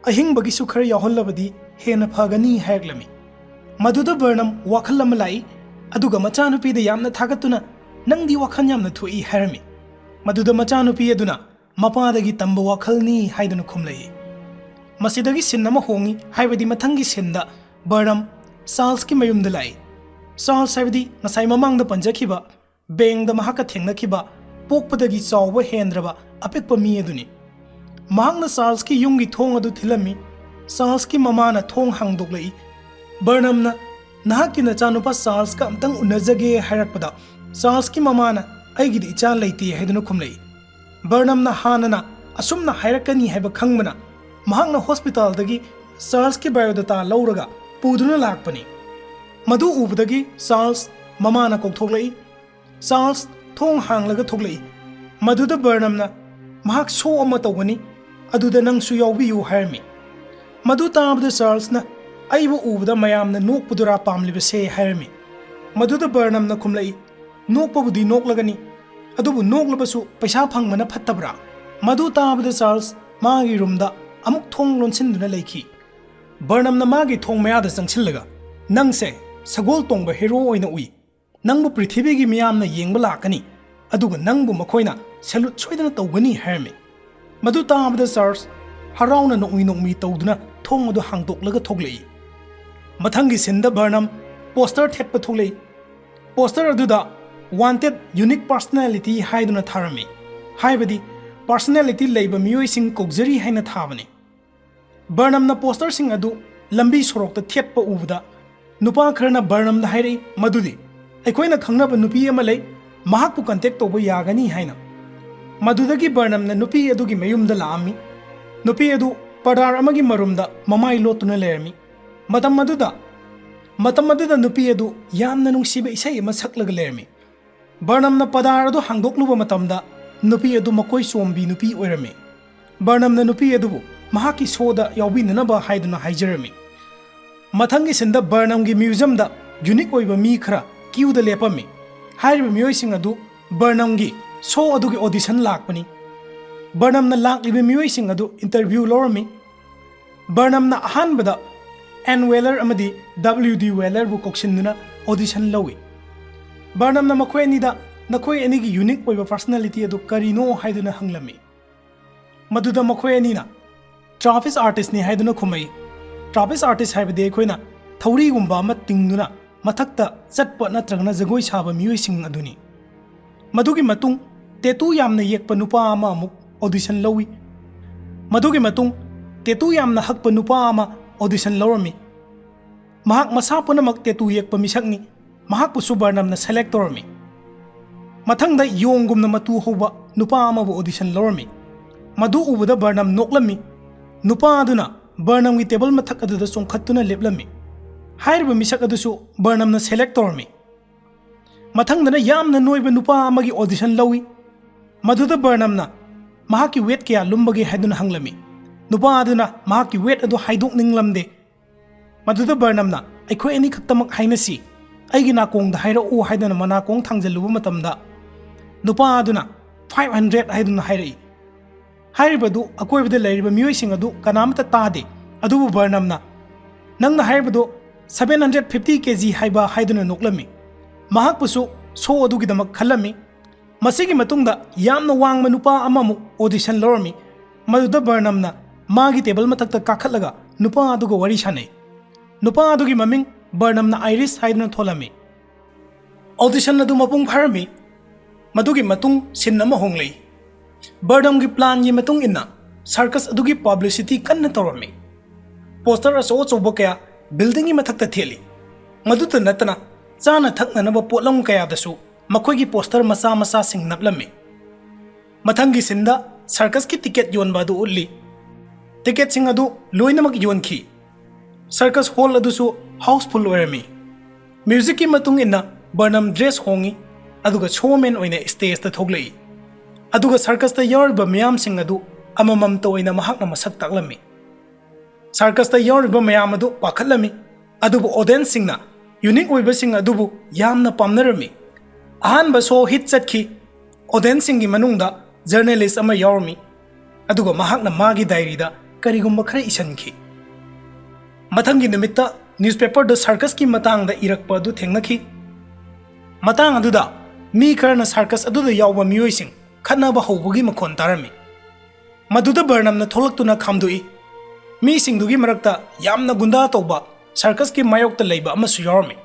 ꯑꯍꯤꯡꯕꯒꯤꯁꯨ ꯈꯔ ꯌꯥꯎꯍꯜꯂꯕꯗꯤ ꯍꯦꯟꯅ ꯐꯒꯅꯤ ꯍꯥꯏꯔꯛꯂꯝꯃꯤ꯫ ꯃꯗꯨꯗ ꯕꯔꯅꯝ ꯋꯥꯈꯜ ꯑꯃ ꯂꯥꯛꯏ, ꯑꯗꯨꯒ ꯃꯆꯥꯅꯨꯄꯤꯗ ꯌꯥꯝꯅ ꯊꯥꯒꯠꯇꯨꯅ, "ꯅꯪꯗꯤ ꯋꯥꯈꯜ ꯌꯥꯝꯅ ꯊꯣꯛꯏ" ꯍꯥꯏꯔꯝꯃꯤ꯫ ꯃꯗꯨꯗ ꯃꯆꯥꯅꯨꯄꯤ ꯑꯗꯨꯅ, "ꯃꯄꯥꯗꯒꯤ ꯇꯝꯕ ꯋꯥꯈꯜꯅꯤ" ꯍꯥꯏꯗꯨꯅ ꯈꯨꯝꯂꯛꯏ꯫ ꯃꯁꯤꯗꯒꯤ ꯁꯤꯟ ꯑꯃ ꯍꯣꯡꯉꯤ, ꯍꯥꯏꯕꯗꯤ ꯃꯊꯪꯒꯤ ꯁꯤꯟꯗ ꯕꯔꯅꯝ ꯆꯥꯔꯜꯁꯀꯤ ꯃꯌꯨꯝꯗ ꯂꯥꯛꯏ꯫ ꯆꯥꯔꯜꯁ ꯍꯥꯏꯕꯗꯤ ꯉꯁꯥꯏ ꯃꯃꯥꯡꯗ ꯄꯟꯖꯈꯤꯕ ꯕꯦꯡꯗ ꯃꯍꯥꯛꯀ ꯊꯦꯡꯅꯈꯤꯕ ꯄꯣꯛꯄꯗꯒꯤ ꯆꯥꯎꯕ ꯍꯦꯟꯗ꯭ꯔꯕ ꯑꯄꯤꯛꯄ ꯃꯤ ꯑꯗꯨꯅꯤ꯫ ꯃꯍꯥꯛꯅ ꯆꯥꯔꯜꯁꯀꯤ ꯌꯨꯝꯒꯤ ꯊꯣꯡ ꯑꯗꯨ ꯊꯤꯜꯂꯝꯃꯤ꯫ ꯆꯥꯔꯜꯁꯀꯤ ꯃꯃꯥꯅ ꯊꯣꯡ ꯍꯥꯡꯗꯣꯛꯂꯛꯏ꯫ ꯕꯔꯅꯝꯅ, "ꯅꯍꯥꯛꯀꯤ ꯅꯆꯥꯅꯨꯄꯥ ꯆꯥꯔꯜꯁꯀ ꯑꯝꯇꯪ ꯎꯅꯖꯒꯦ" ꯍꯥꯏꯔꯛꯄꯗ, ꯆꯥꯔꯜꯁꯀꯤ ꯃꯃꯥꯅ, "ꯑꯩꯒꯤꯗꯤ ꯏꯆꯥ ꯂꯩꯇꯦ" ꯍꯥꯏꯗꯨꯅ ꯈꯨꯝꯂꯛꯏ꯫ ꯕꯔꯅꯝꯅ ꯍꯥꯟꯅꯅ ꯑꯁꯨꯝꯅ ꯍꯥꯏꯔꯛꯀꯅꯤ ꯍꯥꯏꯕ ꯈꯪꯕꯅ, ꯃꯍꯥꯛꯅ ꯍꯣꯁꯄꯤꯇꯥꯜꯗꯒꯤ ꯆꯥꯔꯜꯁꯀꯤ ꯕꯥꯏꯑꯣꯗꯥꯇꯥ ꯂꯧꯔꯒ ꯄꯨꯗꯨꯅ ꯂꯥꯛꯄꯅꯤ꯫ ꯃꯗꯨ ꯎꯕꯗꯒꯤ ꯆꯥꯔꯜꯁ ꯃꯃꯥꯅ ꯀꯧꯊꯣꯛꯂꯛꯏ꯫ ꯆꯥꯔꯜꯁ ꯊꯣꯡ ꯍꯥꯡꯂꯒ ꯊꯣꯛꯂꯛꯏ꯫ ꯃꯗꯨꯗ ꯕꯔꯅꯝꯅ, "ꯃꯍꯥꯛ ꯁꯣ ꯑꯃ ꯇꯧꯒꯅꯤ, ꯑꯗꯨꯗ ꯅꯪꯁꯨ ꯌꯥꯎꯕꯤꯌꯨ" ꯍꯥꯏꯔꯝꯃꯤ꯫ ꯃꯗꯨ ꯇꯥꯕꯗ ꯆꯥꯔꯜꯁꯅ, "ꯑꯩꯕꯨ ꯎꯕꯗ ꯃꯌꯥꯝꯅ ꯅꯣꯛꯄꯗꯨꯔꯥ ꯄꯥꯝꯂꯤꯕꯁꯦ?" ꯍꯥꯏꯔꯝꯃꯤ꯫ ꯃꯗꯨꯗ ꯕꯔꯅꯝꯅ ꯈꯨꯝꯂꯛꯏ, "ꯅꯣꯛꯄꯕꯨꯗꯤ ꯅꯣꯛꯂꯒꯅꯤ, ꯑꯗꯨꯕꯨ ꯅꯣꯛꯂꯕꯁꯨ ꯄꯩꯁꯥ ꯐꯪꯕꯅ ꯐꯠꯇꯕ꯭ꯔꯥ?" ꯃꯗꯨ ꯇꯥꯕꯗ ꯆꯥꯔꯜꯁ ꯃꯥꯒꯤ ꯔꯨꯝꯗ ꯑꯃꯨꯛ ꯊꯣꯡ ꯂꯣꯟꯁꯤꯟꯗꯨꯅ ꯂꯩꯈꯤ꯫ ꯕꯔꯅꯝꯅ ꯃꯥꯒꯤ ꯊꯣꯡ ꯃꯌꯥꯗ ꯆꯪꯁꯤꯜꯂꯒ, "ꯅꯪꯁꯦ ꯁꯒꯣꯜ ꯇꯣꯡꯕ ꯍꯦꯔꯣ ꯑꯣꯏꯅ ꯎꯏ꯫ ꯅꯪꯕꯨ ꯄ꯭ꯔꯤꯊꯤꯕꯤꯒꯤ ꯃꯤꯌꯥꯝꯅ ꯌꯦꯡꯕ ꯂꯥꯛꯀꯅꯤ, ꯑꯗꯨꯒ ꯅꯪꯕꯨ ꯃꯈꯣꯏꯅ ꯁꯦꯂꯨꯠ ꯁꯣꯏꯗꯅ ꯇꯧꯒꯅꯤ" ꯍꯥꯏꯔꯝꯃꯤ꯫ ꯃꯗꯨ ꯇꯥꯕꯗ ꯆꯥꯔꯜꯁ ꯍꯔꯥꯎꯅ ꯅꯣꯛꯃꯤ ꯅꯣꯛꯃꯤ ꯇꯧꯗꯨꯅ ꯊꯣꯡ ꯑꯗꯨ ꯍꯥꯡꯗꯣꯛꯂꯒ ꯊꯣꯛꯂꯛꯏ꯫ ꯃꯊꯪꯒꯤ ꯁꯤꯟꯗ ꯕꯔꯅꯝ ꯄꯣꯁꯇꯔ ꯊꯦꯠꯄ ꯊꯣꯛꯂꯛꯏ꯫ ꯄꯣꯁꯇꯔ ꯑꯗꯨꯗ "Wanted, Unique Personality" ꯍꯥꯏꯗꯨꯅ ꯊꯥꯔꯝꯃꯤ, ꯍꯥꯏꯕꯗꯤ ꯄꯔꯁꯅꯦꯂꯤꯇꯤ ꯂꯩꯕ ꯃꯤꯑꯣꯏꯁꯤꯡ ꯀꯧꯖꯔꯤ ꯍꯥꯏꯅ ꯊꯥꯕꯅꯤ꯫ ꯕꯔꯅꯝꯅ ꯄꯣꯁꯇꯔꯁꯤꯡ ꯑꯗꯨ ꯂꯝꯕꯤ ꯁꯣꯔꯣꯛꯇ ꯊꯦꯠꯄ ꯎꯕꯗ, ꯅꯨꯄꯥ ꯈꯔꯅ ꯕꯔꯅꯝꯗ ꯍꯥꯏꯔꯛꯏ ꯃꯗꯨꯗꯤ, "ꯑꯩꯈꯣꯏꯅ ꯈꯪꯅꯕ ꯅꯨꯄꯤ ꯑꯃ ꯂꯩ, ꯃꯍꯥꯛꯄꯨ ꯀꯟꯇꯦꯛ ꯇꯧꯕ ꯌꯥꯒꯅꯤ" ꯍꯥꯏꯅ꯫ ꯃꯗꯨꯗꯒꯤ ꯕꯔꯅꯝꯅ ꯅꯨꯄꯤ ꯑꯗꯨꯒꯤ ꯃꯌꯨꯝꯗ ꯂꯥꯛꯑꯝꯃꯤ꯫ ꯅꯨꯄꯤ ꯑꯗꯨ ꯄꯔꯗꯥꯔ ꯑꯃꯒꯤ ꯃꯔꯨꯝꯗ ꯃꯃꯥꯏ ꯂꯣꯠꯇꯨꯅ ꯂꯩꯔꯝꯃꯤ꯫ ꯃꯇꯝ ꯑꯗꯨꯗ, ꯃꯇꯝ ꯑꯗꯨꯗ ꯅꯨꯄꯤ ꯑꯗꯨ ꯌꯥꯝꯅ ꯅꯨꯡꯁꯤꯕ ꯏꯁꯩ ꯑꯃ ꯁꯛꯂꯒ ꯂꯩꯔꯝꯃꯤ꯫ ꯕꯔꯅꯝꯅ ꯄꯔꯗꯥꯔ ꯑꯗꯨ ꯍꯥꯡꯗꯣꯛꯂꯨꯕ ꯃꯇꯝꯗ, ꯅꯨꯄꯤ ꯑꯗꯨ ꯃꯀꯣꯏ ꯆꯣꯝꯕꯤ ꯅꯨꯄꯤ ꯑꯣꯏꯔꯝꯃꯤ꯫ ꯕꯔꯅꯝꯅ ꯅꯨꯄꯤ ꯑꯗꯨꯕꯨ ꯃꯍꯥꯛꯀꯤ ꯁꯣꯗ ꯌꯥꯎꯕꯤꯅꯅꯕ ꯍꯥꯏꯗꯨꯅ ꯍꯥꯏꯖꯔꯝꯃꯤ꯫ ꯃꯊꯪꯒꯤ ꯁꯤꯟꯗ ꯕꯔꯅꯝꯒꯤ ꯃ꯭ꯌꯨꯖꯤꯌꯝꯗ ꯌꯨꯅꯤꯛ ꯑꯣꯏꯕ ꯃꯤ ꯈꯔ ꯀ꯭ꯌꯨꯗ ꯂꯦꯞꯄꯝꯃꯤ꯫ ꯍꯥꯏꯔꯤꯕ ꯃꯤꯑꯣꯏꯁꯤꯡ ꯑꯗꯨ ꯕꯔꯅꯝꯒꯤ ꯁꯣ ꯑꯗꯨꯒꯤ ꯑꯣꯗꯤꯁꯟ ꯂꯥꯛꯄꯅꯤ꯫ ꯕꯔꯅꯝꯅ ꯂꯥꯛꯂꯤꯕ ꯃꯤꯑꯣꯏꯁꯤꯡ ꯑꯗꯨ ꯏꯟꯇꯔꯚ꯭ꯌꯨ ꯂꯧꯔꯝꯃꯤ꯫ ꯕꯔꯅꯝꯅ ꯑꯍꯥꯟꯕꯗ ꯑꯦꯟ ꯋꯦꯂꯔ ꯑꯃꯗꯤ ꯗꯕ꯭ꯂꯤꯌꯨ ꯗꯤ ꯋꯦꯂꯔꯕꯨ ꯀꯧꯁꯤꯟꯗꯨꯅ ꯑꯣꯗꯤꯁꯟ ꯂꯧꯏ꯫ ꯕꯔꯅꯝꯅ ꯃꯈꯣꯏ ꯑꯅꯤꯗ ꯅꯈꯣꯏ ꯑꯅꯤꯒꯤ ꯌꯨꯅꯤꯛ ꯑꯣꯏꯕ ꯄꯔꯁꯅꯦꯂꯤꯇꯤ ꯑꯗꯨ ꯀꯔꯤꯅꯣ ꯍꯥꯏꯗꯨꯅ ꯍꯪꯂꯝꯃꯤ꯫ ꯃꯗꯨꯗ ꯃꯈꯣꯏ ꯑꯅꯤꯅ ꯇ꯭ꯔꯥꯄꯤꯁ ꯑꯥꯔꯇꯤꯁꯅꯤ ꯍꯥꯏꯗꯨꯅ ꯈꯨꯝꯃꯛꯏ꯫ ꯇ꯭ꯔꯥꯄꯤꯁ ꯑꯥꯔꯇꯤꯁ ꯍꯥꯏꯕꯗꯤ ꯑꯩꯈꯣꯏꯅ ꯊꯧꯔꯤꯒꯨꯝꯕ ꯑꯃ ꯇꯤꯡꯗꯨꯅ ꯃꯊꯛꯇ ꯆꯠꯄ ꯅꯠꯇ꯭ꯔꯒꯅ ꯖꯒꯣꯏ ꯁꯥꯕ ꯃꯤꯑꯣꯏꯁꯤꯡ ꯑꯗꯨꯅꯤ꯫ ꯃꯗꯨꯒꯤ ꯃꯇꯨꯡ ꯇꯦꯇꯨ ꯌꯥꯝꯅ ꯌꯦꯛꯄ ꯅꯨꯄꯥ ꯑꯃ ꯑꯃꯨꯛ ꯑꯣꯗꯤꯁꯟ ꯂꯧꯏ꯫ ꯃꯗꯨꯒꯤ ꯃꯇꯨꯡ ꯇꯦꯇꯨ ꯌꯥꯝꯅ ꯍꯛꯄ ꯅꯨꯄꯥ ꯑꯃ ꯑꯣꯗꯤꯁꯟ ꯂꯧꯔꯝꯃꯤ꯫ ꯃꯍꯥꯛ ꯃꯁꯥ ꯄꯨꯝꯅꯃꯛ ꯇꯦꯇꯨ ꯌꯦꯛꯄ ꯃꯤꯁꯛꯅꯤ꯫ ꯃꯍꯥꯛꯄꯨꯁꯨ ꯕꯔꯅꯝꯅ ꯁꯦꯂꯦꯛ ꯇꯧꯔꯝꯃꯤ꯫ ꯃꯊꯪꯗ ꯌꯣꯡꯒꯨꯝꯅ ꯃꯇꯨ ꯍꯧꯕ ꯅꯨꯄꯥ ꯑꯃꯕꯨ ꯑꯣꯗꯤꯁꯟ ꯂꯧꯔꯝꯃꯤ꯫ ꯃꯗꯨ ꯎꯕꯗ ꯕꯔꯅꯝ ꯅꯣꯛꯂꯝꯃꯤ꯫ ꯅꯨꯄꯥ ꯑꯗꯨꯅ ꯕꯔꯅꯝꯒꯤ ꯇꯦꯕꯜ ꯃꯊꯛ ꯑꯗꯨꯗ ꯆꯣꯡꯈꯠꯇꯨꯅ ꯂꯦꯞꯂꯝꯃꯤ꯫ ꯍꯥꯏꯔꯤꯕ ꯃꯤꯁꯛ ꯑꯗꯨꯁꯨ ꯕꯔꯅꯝꯅ ꯁꯦꯂꯦꯛ ꯇꯧꯔꯝꯃꯤ꯫ ꯃꯊꯪꯗꯅ ꯌꯥꯝꯅ ꯅꯣꯏꯕ ꯅꯨꯄꯥ ꯑꯃꯒꯤ ꯑꯣꯗꯤꯁꯟ ꯂꯧꯏ꯫ ꯃꯗꯨꯗ ꯕꯔꯅꯝꯅ ꯃꯍꯥꯛꯀꯤ ꯋꯦꯠ ꯀꯌꯥ ꯂꯨꯝꯕꯒꯦ ꯍꯥꯏꯗꯨꯅ ꯍꯪꯂꯝꯃꯤ꯫ ꯅꯨꯄꯥ ꯑꯗꯨꯅ ꯃꯍꯥꯛꯀꯤ ꯋꯦꯠ ꯑꯗꯨ ꯍꯥꯏꯗꯣꯛꯅꯤꯡꯂꯝꯗꯦ꯫ ꯃꯗꯨꯗ ꯕꯔꯅꯝꯅ, "ꯑꯩꯈꯣꯏ ꯑꯅꯤꯈꯛꯇꯃꯛ ꯍꯥꯏꯅꯁꯤ, ꯑꯩꯒꯤ ꯅꯥꯀꯣꯡꯗ ꯍꯥꯏꯔꯛꯎ" ꯍꯥꯏꯗꯨꯅ ꯃꯅꯥꯀꯣꯡ ꯊꯥꯡꯖꯜꯂꯨꯕ ꯃꯇꯝꯗ, ꯅꯨꯄꯥ ꯑꯗꯨꯅ "ꯐꯥꯏꯚ ꯍꯟꯗ꯭ꯔꯦꯠ" ꯍꯥꯏꯗꯨꯅ ꯍꯥꯏꯔꯛꯏ꯫ ꯍꯥꯏꯔꯤꯕꯗꯨ ꯑꯀꯣꯏꯕꯗ ꯂꯩꯔꯤꯕ ꯃꯤꯑꯣꯏꯁꯤꯡ ꯑꯗꯨ ꯀꯅꯥꯃꯠꯇ ꯇꯥꯗꯦ꯫ ꯑꯗꯨꯕꯨ ꯕꯔꯅꯝꯅ, "ꯅꯪꯅ ꯍꯥꯏꯔꯤꯕꯗꯨ ꯁꯚꯦꯟ ꯍꯟꯗ꯭ꯔꯦꯠ ꯐꯤꯐꯇꯤ ꯀꯦ ꯖꯤ ꯍꯥꯏꯕ" ꯍꯥꯏꯗꯨꯅ ꯅꯣꯛꯂꯝꯃꯤ꯫ ꯃꯍꯥꯛꯄꯨꯁꯨ ꯁꯣ ꯑꯗꯨꯒꯤꯗꯃꯛ ꯈꯜꯂꯝꯃꯤ꯫ ꯃꯁꯤꯒꯤ ꯃꯇꯨꯡꯗ ꯌꯥꯝꯅ ꯋꯥꯡꯕ ꯅꯨꯄꯥ ꯑꯃꯃꯨꯛ ꯑꯣꯗꯤꯁꯟ ꯂꯧꯔꯝꯃꯤ꯫ ꯃꯗꯨꯗ ꯕꯔꯅꯝꯅ ꯃꯥꯒꯤ ꯇꯦꯕꯜ ꯃꯊꯛꯇ ꯀꯥꯈꯠꯂꯒ ꯅꯨꯄꯥ ꯑꯗꯨꯒ ꯋꯥꯔꯤ ꯁꯥꯟꯅꯩ꯫ ꯅꯨꯄꯥ ꯑꯗꯨꯒꯤ ꯃꯃꯤꯡ ꯕꯔꯅꯝꯅ ꯑꯥꯏꯔꯤꯁ ꯍꯥꯏꯗꯨꯅ ꯊꯣꯜꯂꯝꯃꯤ꯫ ꯑꯣꯗꯤꯁꯟ ꯑꯗꯨ ꯃꯄꯨꯡ ꯐꯥꯔꯝꯃꯤ꯫ ꯃꯗꯨꯒꯤ ꯃꯇꯨꯡ ꯁꯤꯟ ꯑꯃ ꯍꯣꯡꯂꯛꯏ꯫ ꯕꯔꯅꯝꯒꯤ ꯄ꯭ꯂꯥꯟꯒꯤ ꯃꯇꯨꯡ ꯏꯟꯅ ꯁꯔꯀꯁ ꯑꯗꯨꯒꯤ ꯄꯕ꯭ꯂꯤꯁꯤꯇꯤ ꯀꯟꯅ ꯇꯧꯔꯝꯃꯤ꯫ ꯄꯣꯁꯇꯔ ꯑꯆꯧ ꯑꯆꯧꯕ ꯀꯌꯥ ꯕꯤꯜꯗꯤꯡꯒꯤ ꯃꯊꯛꯇ ꯊꯦꯠꯂꯤ꯫ ꯃꯗꯨꯇ ꯅꯠꯇꯅ ꯆꯥꯅ ꯊꯛꯅꯅꯕ ꯄꯣꯠꯂꯝ ꯀꯌꯥꯗꯁꯨ ꯃꯈꯣꯏꯒꯤ ꯄꯣꯁꯇꯔ ꯃꯆꯥ ꯃꯆꯥꯁꯤꯡ ꯅꯞꯂꯝꯃꯤ꯫ ꯃꯊꯪꯒꯤ ꯁꯤꯟꯗ ꯁꯔꯀꯁꯀꯤ ꯇꯤꯀꯦꯠ ꯌꯣꯟꯕ ꯑꯗꯨ ꯎꯠꯂꯤ꯫ ꯇꯤꯀꯦꯠꯁꯤꯡ ꯑꯗꯨ ꯂꯣꯏꯅꯃꯛ ꯌꯣꯟꯈꯤ꯫ ꯁꯔꯀꯁ ꯍꯣꯜ ꯑꯗꯨꯁꯨ ꯍꯥꯎꯁꯐꯨꯜ ꯑꯣꯏꯔꯝꯃꯤ꯫ ꯃ꯭ꯌꯨꯖꯤꯛꯀꯤ ꯃꯇꯨꯡ ꯏꯟꯅ ꯕꯔꯅꯝ ꯗ꯭ꯔꯦꯁ ꯍꯣꯡꯉꯤ, ꯑꯗꯨꯒ ꯁꯣꯃꯦꯟ ꯑꯣꯏꯅ ꯁ꯭ꯇꯦꯖꯇ ꯊꯣꯛꯂꯛꯏ꯫ ꯑꯗꯨꯒ ꯁꯔꯀꯁꯇ ꯌꯥꯎꯔꯤꯕ ꯃꯤꯌꯥꯝꯁꯤꯡ ꯑꯗꯨ ꯑꯃꯃꯝꯇ ꯑꯣꯏꯅ ꯃꯍꯥꯛꯅ ꯃꯁꯛ ꯇꯥꯛꯂꯝꯃꯤ꯫ ꯁꯔꯀꯁꯇ ꯌꯥꯎꯔꯤꯕ ꯃꯌꯥꯝ ꯑꯗꯨ ꯄꯥꯈꯠꯂꯝꯃꯤ, ꯑꯗꯨꯕꯨ ꯑꯣꯗꯤꯌꯟꯁꯁꯤꯡꯅ ꯌꯨꯅꯤꯛ ꯑꯣꯏꯕꯁꯤꯡ ꯑꯗꯨꯕꯨ ꯌꯥꯝꯅ ꯄꯥꯝꯅꯔꯝꯃꯤ꯫ ꯑꯍꯥꯟꯕ ꯁꯣ ꯍꯤꯠ ꯆꯠꯈꯤ꯫ ꯑꯣꯗꯤꯌꯟꯁꯁꯤꯡꯒꯤ ꯃꯅꯨꯡꯗ ꯖꯔꯅꯦꯂꯤꯁ ꯑꯃ ꯌꯥꯎꯔꯝꯃꯤ, ꯑꯗꯨꯒ ꯃꯍꯥꯛꯅ ꯃꯥꯒꯤ ꯗꯥꯏꯔꯤꯗ ꯀꯔꯤꯒꯨꯝꯕ ꯈꯔ ꯏꯁꯤꯟꯈꯤ꯫ ꯃꯊꯪꯒꯤ ꯅꯨꯃꯤꯠꯇ ꯅ꯭ꯌꯨꯁꯄꯦꯄꯔꯗ ꯁꯔꯀꯁꯀꯤ ꯃꯇꯥꯡꯗ ꯏꯔꯛꯄ ꯑꯗꯨ ꯊꯦꯡꯅꯈꯤ꯫ ꯃꯇꯥꯡ ꯑꯗꯨꯗ ꯃꯤ ꯈꯔꯅ ꯁꯔꯀꯁ ꯑꯗꯨꯗ ꯌꯥꯎꯕ ꯃꯤꯑꯣꯏꯁꯤꯡ ꯈꯠꯅꯕ ꯍꯧꯕꯒꯤ ꯃꯈꯣꯟ ꯇꯥꯔꯝꯃꯤ꯫ ꯃꯗꯨꯗ ꯕꯔꯅꯝꯅ ꯊꯣꯛꯂꯛꯇꯨꯅ ꯈꯥꯝꯗꯣꯛꯏ꯫ ꯃꯤꯁꯤꯡꯗꯨꯒꯤ ꯃꯔꯛꯇ ꯌꯥꯝꯅ ꯒꯨꯟꯗꯥ ꯇꯧꯕ ꯁꯔꯀꯁꯀꯤ ꯃꯥꯌꯣꯛꯇ ꯂꯩꯕ ꯑꯃꯁꯨ ꯌꯥꯎꯔꯝꯃꯤ꯫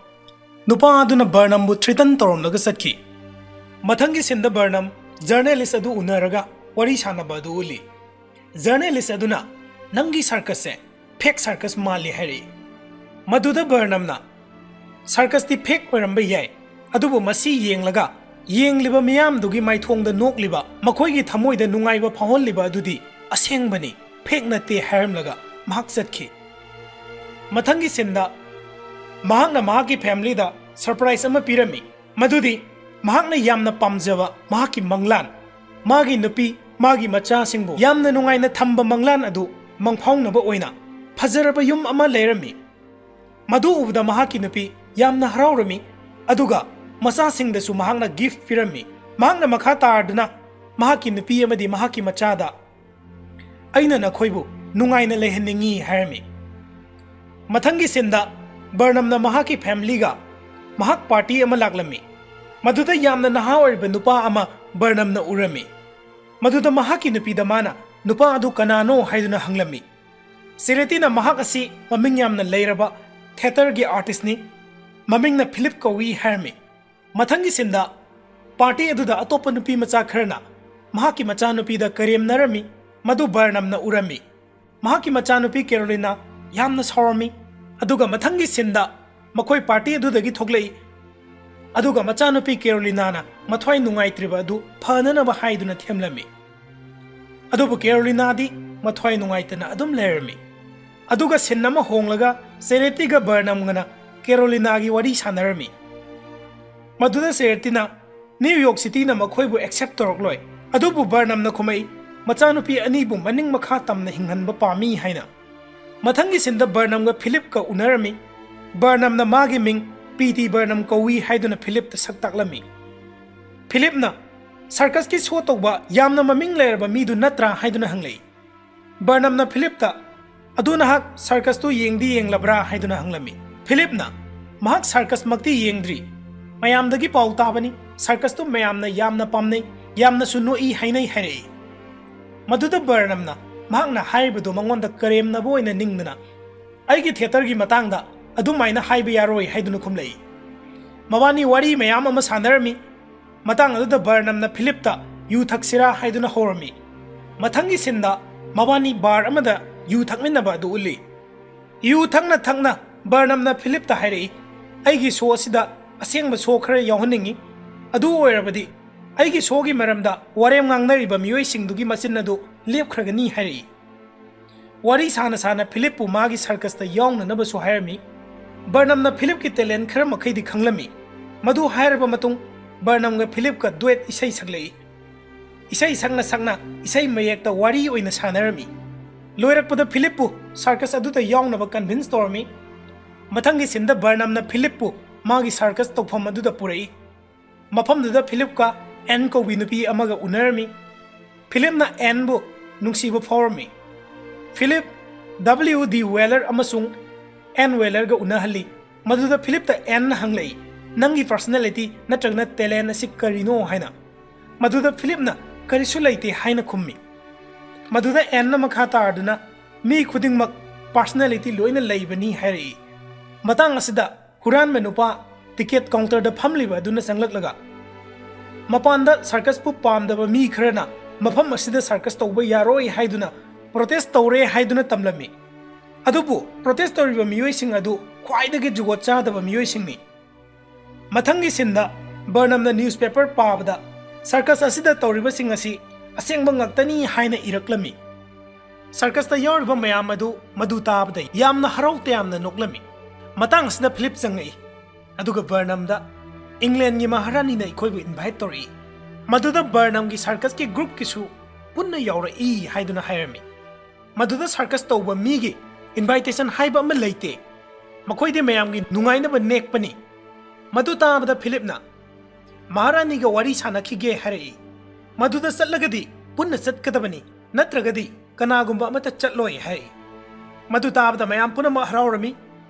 ꯅꯨꯄꯥ ꯑꯗꯨꯅ ꯕꯔꯅꯝꯕꯨ ꯊ꯭ꯔꯤꯇꯟ ꯇꯧꯔꯝꯂꯒ ꯆꯠꯈꯤ꯫ ꯃꯊꯪꯒꯤ ꯁꯤꯟꯗ ꯕꯔꯅꯝ ꯖꯔꯅꯦꯂꯤꯁ ꯑꯗꯨ ꯎꯅꯔꯒ ꯋꯥꯔꯤ ꯁꯥꯟꯅꯕ ꯑꯗꯨ ꯎꯠꯂꯤ꯫ ꯖꯔꯅꯦꯂꯤꯁ ꯑꯗꯨꯅ, "ꯅꯪꯒꯤ ꯁꯔꯀꯁꯁꯦ ꯐꯦꯛ ꯁꯔꯀꯁ ꯃꯥꯜꯂꯤ" ꯍꯥꯏꯔꯛꯏ꯫ ꯃꯗꯨꯗ ꯕꯔꯅꯝꯅ, "ꯁꯔꯀꯁꯇꯤ ꯐꯦꯛ ꯑꯣꯏꯔꯝꯕ ꯌꯥꯏ, ꯑꯗꯨꯕꯨ ꯃꯁꯤ ꯌꯦꯡꯂꯒ ꯌꯦꯡꯂꯤꯕ ꯃꯤꯌꯥꯝꯗꯨꯒꯤ ꯃꯥꯏꯊꯣꯡꯗ ꯅꯣꯛꯂꯤꯕ, ꯃꯈꯣꯏꯒꯤ ꯊꯃꯣꯏꯗ ꯅꯨꯡꯉꯥꯏꯕ ꯐꯥꯎꯍꯜꯂꯤꯕ ꯑꯗꯨꯗꯤ ꯑꯁꯦꯡꯕꯅꯤ, ꯐꯦꯛ ꯅꯠꯇꯦ" ꯍꯥꯏꯔꯝꯂꯒ ꯃꯍꯥꯛ ꯆꯠꯈꯤ꯫ ꯃꯊꯪꯒꯤ ꯁꯤꯟꯗ ꯃꯍꯥꯛꯅ ꯃꯍꯥꯛꯀꯤ ꯐꯦꯃꯤꯂꯤꯗ ꯁꯔꯄ꯭ꯔꯥꯏꯖ ꯑꯃ ꯄꯤꯔꯝꯃꯤ, ꯃꯗꯨꯗꯤ ꯃꯍꯥꯛꯅ ꯌꯥꯝꯅ ꯄꯥꯝꯖꯕ ꯃꯍꯥꯛꯀꯤ ꯃꯪꯂꯥꯟ, ꯃꯥꯒꯤ ꯅꯨꯄꯤ, ꯃꯥꯒꯤ ꯃꯆꯥꯁꯤꯡꯕꯨ ꯌꯥꯝꯅ ꯅꯨꯡꯉꯥꯏꯅ ꯊꯝꯕ ꯃꯪꯂꯥꯟ ꯑꯗꯨ ꯃꯪꯐꯥꯎꯅꯕ ꯑꯣꯏꯅ ꯐꯖꯔꯕ ꯌꯨꯝ ꯑꯃ ꯂꯩꯔꯝꯃꯤ꯫ ꯃꯗꯨ ꯎꯕꯗ ꯃꯍꯥꯛꯀꯤ ꯅꯨꯄꯤ ꯌꯥꯝꯅ ꯍꯔꯥꯎꯔꯝꯃꯤ, ꯑꯗꯨꯒ ꯃꯆꯥꯁꯤꯡꯗꯁꯨ ꯃꯍꯥꯛꯅ ꯒꯤꯐ ꯄꯤꯔꯝꯃꯤ꯫ ꯃꯍꯥꯛꯅ ꯃꯈꯥ ꯇꯥꯔꯗꯨꯅ ꯃꯍꯥꯛꯀꯤ ꯅꯨꯄꯤ ꯑꯃꯗꯤ ꯃꯍꯥꯛꯀꯤ ꯃꯆꯥꯗ, "ꯑꯩꯅ ꯅꯈꯣꯏꯕꯨ ꯅꯨꯡꯉꯥꯏꯅ ꯂꯩꯍꯟꯅꯤꯡꯏ" ꯍꯥꯏꯔꯝꯃꯤ꯫ ꯃꯊꯪꯒꯤ ꯁꯤꯟꯗ ꯕꯔꯅꯝꯅ ꯃꯍꯥꯛꯀꯤ ꯐꯦꯃꯤꯂꯤꯒ ꯃꯍꯥꯛ ꯄꯥꯔꯇꯤ ꯑꯃ ꯂꯥꯛꯂꯝꯃꯤ꯫ ꯃꯗꯨꯗ ꯌꯥꯝꯅ ꯅꯍꯥ ꯑꯣꯏꯔꯤꯕ ꯅꯨꯄꯥ ꯑꯃ ꯕꯔꯅꯝꯅ ꯎꯔꯝꯃꯤ꯫ ꯃꯗꯨꯗ ꯃꯍꯥꯛꯀꯤ ꯅꯨꯄꯤꯗ ꯃꯥꯅ ꯅꯨꯄꯥ ꯑꯗꯨ ꯀꯅꯥꯅꯣ ꯍꯥꯏꯗꯨꯅ ꯍꯪꯂꯝꯃꯤ꯫ ꯆꯦꯔꯦꯇꯤꯅ ꯃꯍꯥꯛ ꯑꯁꯤ ꯃꯃꯤꯡ ꯌꯥꯝꯅ ꯂꯩꯔꯕ ꯊꯤꯌꯦꯇꯔꯒꯤ ꯑꯥꯔꯇꯤꯁꯅꯤ, ꯃꯃꯤꯡꯅ ꯐꯤꯂꯤꯞ ꯀꯧꯏ ꯍꯥꯏꯔꯝꯃꯤ꯫ ꯃꯊꯪꯒꯤ ꯁꯤꯟꯗ ꯄꯥꯔꯇꯤ ꯑꯗꯨꯗ ꯑꯇꯣꯞꯄ ꯅꯨꯄꯤ ꯃꯆꯥ ꯈꯔꯅ ꯃꯍꯥꯛꯀꯤ ꯃꯆꯥꯅꯨꯄꯤꯗ ꯀꯔꯦꯝꯅꯔꯝꯃꯤ, ꯃꯗꯨ ꯕꯔꯅꯝꯅ ꯎꯔꯝꯃꯤ꯫ ꯃꯍꯥꯛꯀꯤ ꯃꯆꯥꯅꯨꯄꯤ ꯀꯦꯔꯣꯂꯤꯅꯥ ꯌꯥꯝꯅ ꯁꯥꯎꯔꯝꯃꯤ꯫ ꯑꯗꯨꯒ ꯃꯊꯪꯒꯤ ꯁꯤꯟꯗ ꯃꯈꯣꯏ ꯄꯥꯔꯇꯤ ꯑꯗꯨꯗꯒꯤ ꯊꯣꯛꯂꯛꯏ꯫ ꯑꯗꯨꯒ ꯃꯆꯥꯅꯨꯄꯤ ꯀꯦꯔꯣꯂꯤꯅꯥꯅ ꯃꯊ꯭ꯋꯥꯏ ꯅꯨꯡꯉꯥꯏꯇ꯭ꯔꯤꯕ ꯑꯗꯨ ꯐꯅꯅꯕ ꯍꯥꯏꯗꯨꯅ ꯊꯦꯝꯂꯝꯃꯤ꯫ ꯑꯗꯨꯕꯨ ꯀꯦꯔꯣꯂꯤꯅꯥꯗꯤ ꯃꯊ꯭ꯋꯥꯏ ꯅꯨꯡꯉꯥꯏꯇꯅ ꯑꯗꯨꯝ ꯂꯩꯔꯝꯃꯤ꯫ ꯑꯗꯨꯒ ꯁꯤꯟ ꯑꯃ ꯍꯣꯡꯂꯒ ꯆꯦꯔꯦꯇꯤꯒ ꯕꯔꯅꯝꯒꯅ ꯀꯦꯔꯣꯂꯤꯅꯥꯒꯤ ꯋꯥꯔꯤ ꯁꯥꯟꯅꯔꯝꯃꯤ꯫ ꯃꯗꯨꯗ ꯆꯦꯔꯦꯇꯤꯅ ꯅ꯭ꯌꯨ ꯌꯣꯔꯛ ꯁꯤꯇꯤꯅ ꯃꯈꯣꯏꯕꯨ ꯑꯦꯛꯁꯦꯞ ꯇꯧꯔꯛꯂꯣꯏ꯫ ꯑꯗꯨꯕꯨ ꯕꯔꯅꯝꯅ ꯈꯨꯝꯃꯛꯏ, "ꯃꯆꯥꯅꯨꯄꯤ ꯑꯅꯤꯕꯨ ꯃꯅꯤꯡ ꯃꯈꯥ ꯇꯝꯅ ꯍꯤꯡꯍꯟꯕ ꯄꯥꯝꯃꯤ" ꯍꯥꯏꯅ꯫ ꯃꯊꯪꯒꯤ ꯁꯤꯟꯗ ꯕꯔꯅꯝꯒ ꯐꯤꯂꯤꯞꯀ ꯎꯅꯔꯝꯃꯤ꯫ ꯕꯔꯅꯝꯅ ꯃꯥꯒꯤ ꯃꯤꯡ ꯄꯤ ꯇꯤ ꯕꯔꯅꯝ ꯀꯧꯏ ꯍꯥꯏꯗꯨꯅ ꯐꯤꯂꯤꯞꯇ ꯁꯛ ꯇꯥꯛꯂꯝꯃꯤ꯫ ꯐꯤꯂꯤꯞꯅ, "ꯁꯔꯀꯁꯀꯤ ꯁꯣ ꯇꯧꯕ ꯌꯥꯝꯅ ꯃꯃꯤꯡ ꯂꯩꯔꯕ ꯃꯤꯗꯨ ꯅꯠꯇ꯭ꯔꯥ?" ꯍꯥꯏꯗꯨꯅ ꯍꯪꯂꯛꯏ꯫ ꯕꯔꯅꯝꯅ ꯐꯤꯂꯤꯞꯇ, "ꯑꯗꯨ ꯅꯍꯥꯛ ꯁꯔꯀꯁꯇꯨ ꯌꯦꯡꯗꯤ ꯌꯦꯡꯂꯕ꯭ꯔꯥ?" ꯍꯥꯏꯗꯨꯅ ꯍꯪꯂꯝꯃꯤ꯫ ꯐꯤꯂꯤꯞꯅ, "ꯃꯍꯥꯛ ꯁꯔꯀꯁꯃꯛꯇꯤ ꯌꯦꯡꯗ꯭ꯔꯤ, ꯃꯌꯥꯝꯗꯒꯤ ꯄꯥꯎ ꯇꯥꯕꯅꯤ, ꯁꯔꯀꯁꯇꯨ ꯃꯌꯥꯝꯅ ꯌꯥꯝꯅ ꯄꯥꯝꯅꯩ, ꯌꯥꯝꯅꯁꯨ ꯅꯣꯛꯏ ꯍꯥꯏꯅꯩ" ꯍꯥꯏꯔꯛꯏ꯫ ꯃꯗꯨꯗ ꯕꯔꯅꯝꯅ ꯃꯍꯥꯛꯅ ꯍꯥꯏꯔꯤꯕꯗꯨ ꯃꯉꯣꯟꯗ ꯀꯔꯦꯝꯅꯕ ꯑꯣꯏꯅ ꯅꯤꯡꯗꯅ, "ꯑꯩꯒꯤ ꯊꯤꯌꯦꯇꯔꯒꯤ ꯃꯇꯥꯡꯗ ꯑꯗꯨꯃꯥꯏꯅ ꯍꯥꯏꯕ ꯌꯥꯔꯣꯏ" ꯍꯥꯏꯗꯨꯅ ꯈꯨꯝꯂꯛꯏ꯫ ꯃꯕꯥꯅꯤ ꯋꯥꯔꯤ ꯃꯌꯥꯝ ꯑꯃ ꯁꯥꯟꯅꯔꯝꯃꯤ꯫ ꯃꯇꯥꯡ ꯑꯗꯨꯗ ꯕꯔꯅꯝꯅ ꯐꯤꯂꯤꯞꯇ ꯌꯨ ꯊꯛꯁꯤꯔꯥ ꯍꯥꯏꯗꯨꯅ ꯍꯧꯔꯝꯃꯤ꯫ ꯃꯊꯪꯒꯤ ꯁꯤꯟꯗ ꯃꯕꯥꯅꯤ ꯕꯥꯔ ꯑꯃꯗ ꯌꯨ ꯊꯛꯃꯤꯟꯅꯕ ꯑꯗꯨ ꯎꯠꯂꯤ꯫ ꯌꯨ ꯊꯛꯅ ꯊꯛꯅ ꯕꯔꯅꯝꯅ ꯐꯤꯂꯤꯞꯇ ꯍꯥꯏꯔꯛꯏ, "ꯑꯩꯒꯤ ꯁꯣ ꯑꯁꯤꯗ ꯑꯁꯦꯡꯕ ꯁꯣ ꯈꯔ ꯌꯥꯎꯍꯟꯅꯤꯡꯏ꯫ ꯑꯗꯨ ꯑꯣꯏꯔꯕꯗꯤ ꯑꯩꯒꯤ ꯁꯣꯒꯤ ꯃꯔꯝꯗ ꯋꯥꯔꯦꯝ ꯉꯥꯡꯅꯔꯤꯕ ꯃꯤꯑꯣꯏꯁꯤꯡꯗꯨꯒꯤ ꯃꯆꯤꯟ ꯑꯗꯨ ꯂꯦꯞꯈ꯭ꯔꯒꯅꯤ" ꯍꯥꯏꯔꯛꯏ꯫ ꯋꯥꯔꯤ ꯁꯥꯅ ꯁꯥꯅ ꯐꯤꯂꯤꯞꯄꯨ ꯃꯥꯒꯤ ꯁꯔꯀꯁꯇ ꯌꯥꯎꯅꯅꯕꯁꯨ ꯍꯥꯏꯔꯝꯃꯤ꯫ ꯕꯔꯅꯝꯅ ꯐꯤꯂꯤꯞꯀꯤ ꯇꯦꯂꯦꯟ ꯈꯔ ꯃꯈꯩꯗꯤ ꯈꯪꯂꯝꯃꯤ꯫ ꯃꯗꯨ ꯍꯥꯏꯔꯕ ꯃꯇꯨꯡ ꯕꯔꯅꯝꯒ ꯐꯤꯂꯤꯞꯀ ꯗꯨꯋꯦꯠ ꯏꯁꯩ ꯁꯛꯂꯛꯏ꯫ ꯏꯁꯩ ꯁꯛꯅ ꯁꯛꯅ ꯏꯁꯩ ꯃꯌꯦꯛꯇ ꯋꯥꯔꯤ ꯑꯣꯏꯅ ꯁꯥꯟꯅꯔꯝꯃꯤ꯫ ꯂꯣꯏꯔꯛꯄꯗ ꯐꯤꯂꯤꯞꯄꯨ ꯁꯔꯀꯁ ꯑꯗꯨꯗ ꯌꯥꯎꯅꯕ ꯀꯟꯚꯤꯟꯁ ꯇꯧꯔꯝꯃꯤ꯫ ꯃꯊꯪꯒꯤ ꯁꯤꯟꯗ ꯕꯔꯅꯝꯅ ꯐꯤꯂꯤꯞꯄꯨ ꯃꯥꯒꯤ ꯁꯔꯀꯁ ꯇꯧꯐꯝ ꯑꯗꯨꯗ ꯄꯨꯔꯛꯏ꯫ ꯃꯐꯝꯗꯨꯗ ꯐꯤꯂꯤꯞꯀ ꯑꯦꯟ ꯀꯧꯕꯤ ꯅꯨꯄꯤ ꯑꯃꯒ ꯎꯅꯔꯝꯃꯤ꯫ ꯐꯤꯂꯤꯞꯅ ꯑꯦꯟꯕꯨ ꯅꯨꯡꯁꯤꯕ ꯐꯥꯎꯔꯝꯃꯤ꯫ ꯐꯤꯂꯤꯞ ꯗꯕ꯭ꯂꯤꯎ ꯗꯤ ꯋꯦꯂꯔ ꯑꯃꯁꯨꯡ ꯑꯦꯟ ꯋꯦꯂꯔꯒ ꯎꯅꯍꯜꯂꯤ꯫ ꯃꯗꯨꯗ ꯐꯤꯂꯤꯞꯇ ꯑꯦꯟꯅ ꯍꯪꯂꯛꯏ, "ꯅꯪꯒꯤ ꯄꯔꯁꯅꯦꯂꯤꯇꯤ ꯅꯠꯇ꯭ꯔꯒꯅ ꯇꯦꯂꯦꯟ ꯑꯁꯤ ꯀꯔꯤꯅꯣ?" ꯍꯥꯏꯅ꯫ ꯃꯗꯨꯗ ꯐꯤꯂꯤꯞꯅ, "ꯀꯔꯤꯁꯨ ꯂꯩꯇꯦ" ꯍꯥꯏꯅ ꯈꯨꯝꯃꯤ꯫ ꯃꯗꯨꯗ ꯑꯦꯟꯅ ꯃꯈꯥ ꯇꯥꯔꯗꯨꯅ, "ꯃꯤ ꯈꯨꯗꯤꯡꯃꯛ ꯄꯔꯁꯅꯦꯂꯤꯇꯤ ꯂꯣꯏꯅ ꯂꯩꯕꯅꯤ" ꯍꯥꯏꯔꯛꯏ꯫ ꯃꯇꯥꯡ ꯑꯁꯤꯗ ꯍꯨꯔꯥꯟꯕ ꯅꯨꯄꯥ ꯇꯤꯀꯦꯠ ꯀꯥꯎꯟꯇꯔꯗ ꯐꯝꯂꯤꯕ ꯑꯗꯨꯅ ꯆꯪꯂꯛꯂꯒ, "ꯃꯄꯥꯟꯗ ꯁꯔꯀꯁꯄꯨ ꯄꯥꯝꯗꯕ ꯃꯤ ꯈꯔꯅ ꯃꯐꯝ ꯑꯁꯤꯗ ꯁꯔꯀꯁ ꯇꯧꯕ ꯌꯥꯔꯣꯏ ꯍꯥꯏꯗꯨꯅ ꯄ꯭ꯔꯣꯇꯦꯁ ꯇꯧꯔꯦ" ꯍꯥꯏꯗꯨꯅ ꯇꯝꯂꯝꯃꯤ꯫ ꯑꯗꯨꯕꯨ ꯄ꯭ꯔꯣꯇꯦꯁ ꯇꯧꯔꯤꯕ ꯃꯤꯑꯣꯏꯁꯤꯡ ꯑꯗꯨ ꯈ꯭ꯋꯥꯏꯗꯒꯤ ꯖꯨꯒꯣꯠ ꯆꯥꯗꯕ ꯃꯤꯑꯣꯏꯁꯤꯡꯅꯤ꯫ ꯃꯊꯪꯒꯤ ꯁꯤꯟꯗ ꯕꯔꯅꯝꯅ ꯅ꯭ꯌꯨꯁꯄꯦꯄꯔ ꯄꯥꯕꯗ ꯁꯔꯀꯁ ꯑꯁꯤꯗ ꯇꯧꯔꯤꯕꯁꯤꯡ ꯑꯁꯤ ꯑꯁꯦꯡꯕ ꯉꯥꯛꯇꯅꯤ ꯍꯥꯏꯅ ꯏꯔꯛꯂꯝꯃꯤ꯫ ꯁꯔꯀꯁꯇ ꯌꯥꯎꯔꯤꯕ ꯃꯌꯥꯝ ꯑꯗꯨ ꯃꯗꯨ ꯇꯥꯕꯗ ꯌꯥꯝꯅ ꯍꯔꯥꯎ ꯇꯌꯥꯝꯅ ꯅꯣꯛꯂꯝꯃꯤ꯫ ꯃꯇꯥꯡ ꯑꯁꯤꯗ ꯐꯤꯂꯤꯞ ꯆꯪꯉꯛꯏ, ꯑꯗꯨꯒ ꯕꯔꯅꯝꯗ, "ꯏꯪꯂꯦꯟꯒꯤ ꯃꯍꯥꯔꯥꯅꯤꯅ ꯑꯩꯈꯣꯏꯕꯨ ꯏꯟꯚꯥꯏꯠ ꯇꯧꯔꯛꯏ"꯫ ꯃꯗꯨꯗ ꯕꯔꯅꯝꯒꯤ ꯁꯔꯀꯁꯀꯤ ꯒ꯭ꯔꯨꯞꯀꯤꯁꯨ ꯄꯨꯟꯅ ꯌꯥꯎꯔꯛꯏ ꯍꯥꯏꯗꯨꯅ ꯍꯥꯏꯔꯝꯃꯤ꯫ ꯃꯗꯨꯗ ꯁꯔꯀꯁ ꯇꯧꯕ ꯃꯤꯒꯤ ꯏꯟꯚꯥꯏꯇꯦꯁꯟ ꯍꯥꯏꯕ ꯑꯃ ꯂꯩꯇꯦ꯫ ꯃꯈꯣꯏꯗꯤ ꯃꯌꯥꯝꯒꯤ ꯅꯨꯡꯉꯥꯏꯅꯕ ꯅꯦꯛꯄꯅꯤ꯫ ꯃꯗꯨ ꯇꯥꯕꯗ ꯐꯤꯂꯤꯞꯅ, "ꯃꯍꯥꯔꯥꯅꯤꯒ ꯋꯥꯔꯤ ꯁꯥꯟꯅꯈꯤꯒꯦ" ꯍꯥꯏꯔꯛꯏ꯫ "ꯃꯗꯨꯗ ꯆꯠꯂꯒꯗꯤ ꯄꯨꯟꯅ ꯆꯠꯀꯗꯕꯅꯤ, ꯅꯠꯇ꯭ꯔꯒꯗꯤ ꯀꯅꯥꯒꯨꯝꯕ ꯑꯃꯠꯇ ꯆꯠꯂꯣꯏ" ꯍꯥꯏꯔꯛꯏ꯫ ꯃꯗꯨ ꯇꯥꯕꯗ ꯃꯌꯥꯝ ꯄꯨꯝꯅꯃꯛ ꯍꯔꯥꯎꯔꯝꯃꯤ꯫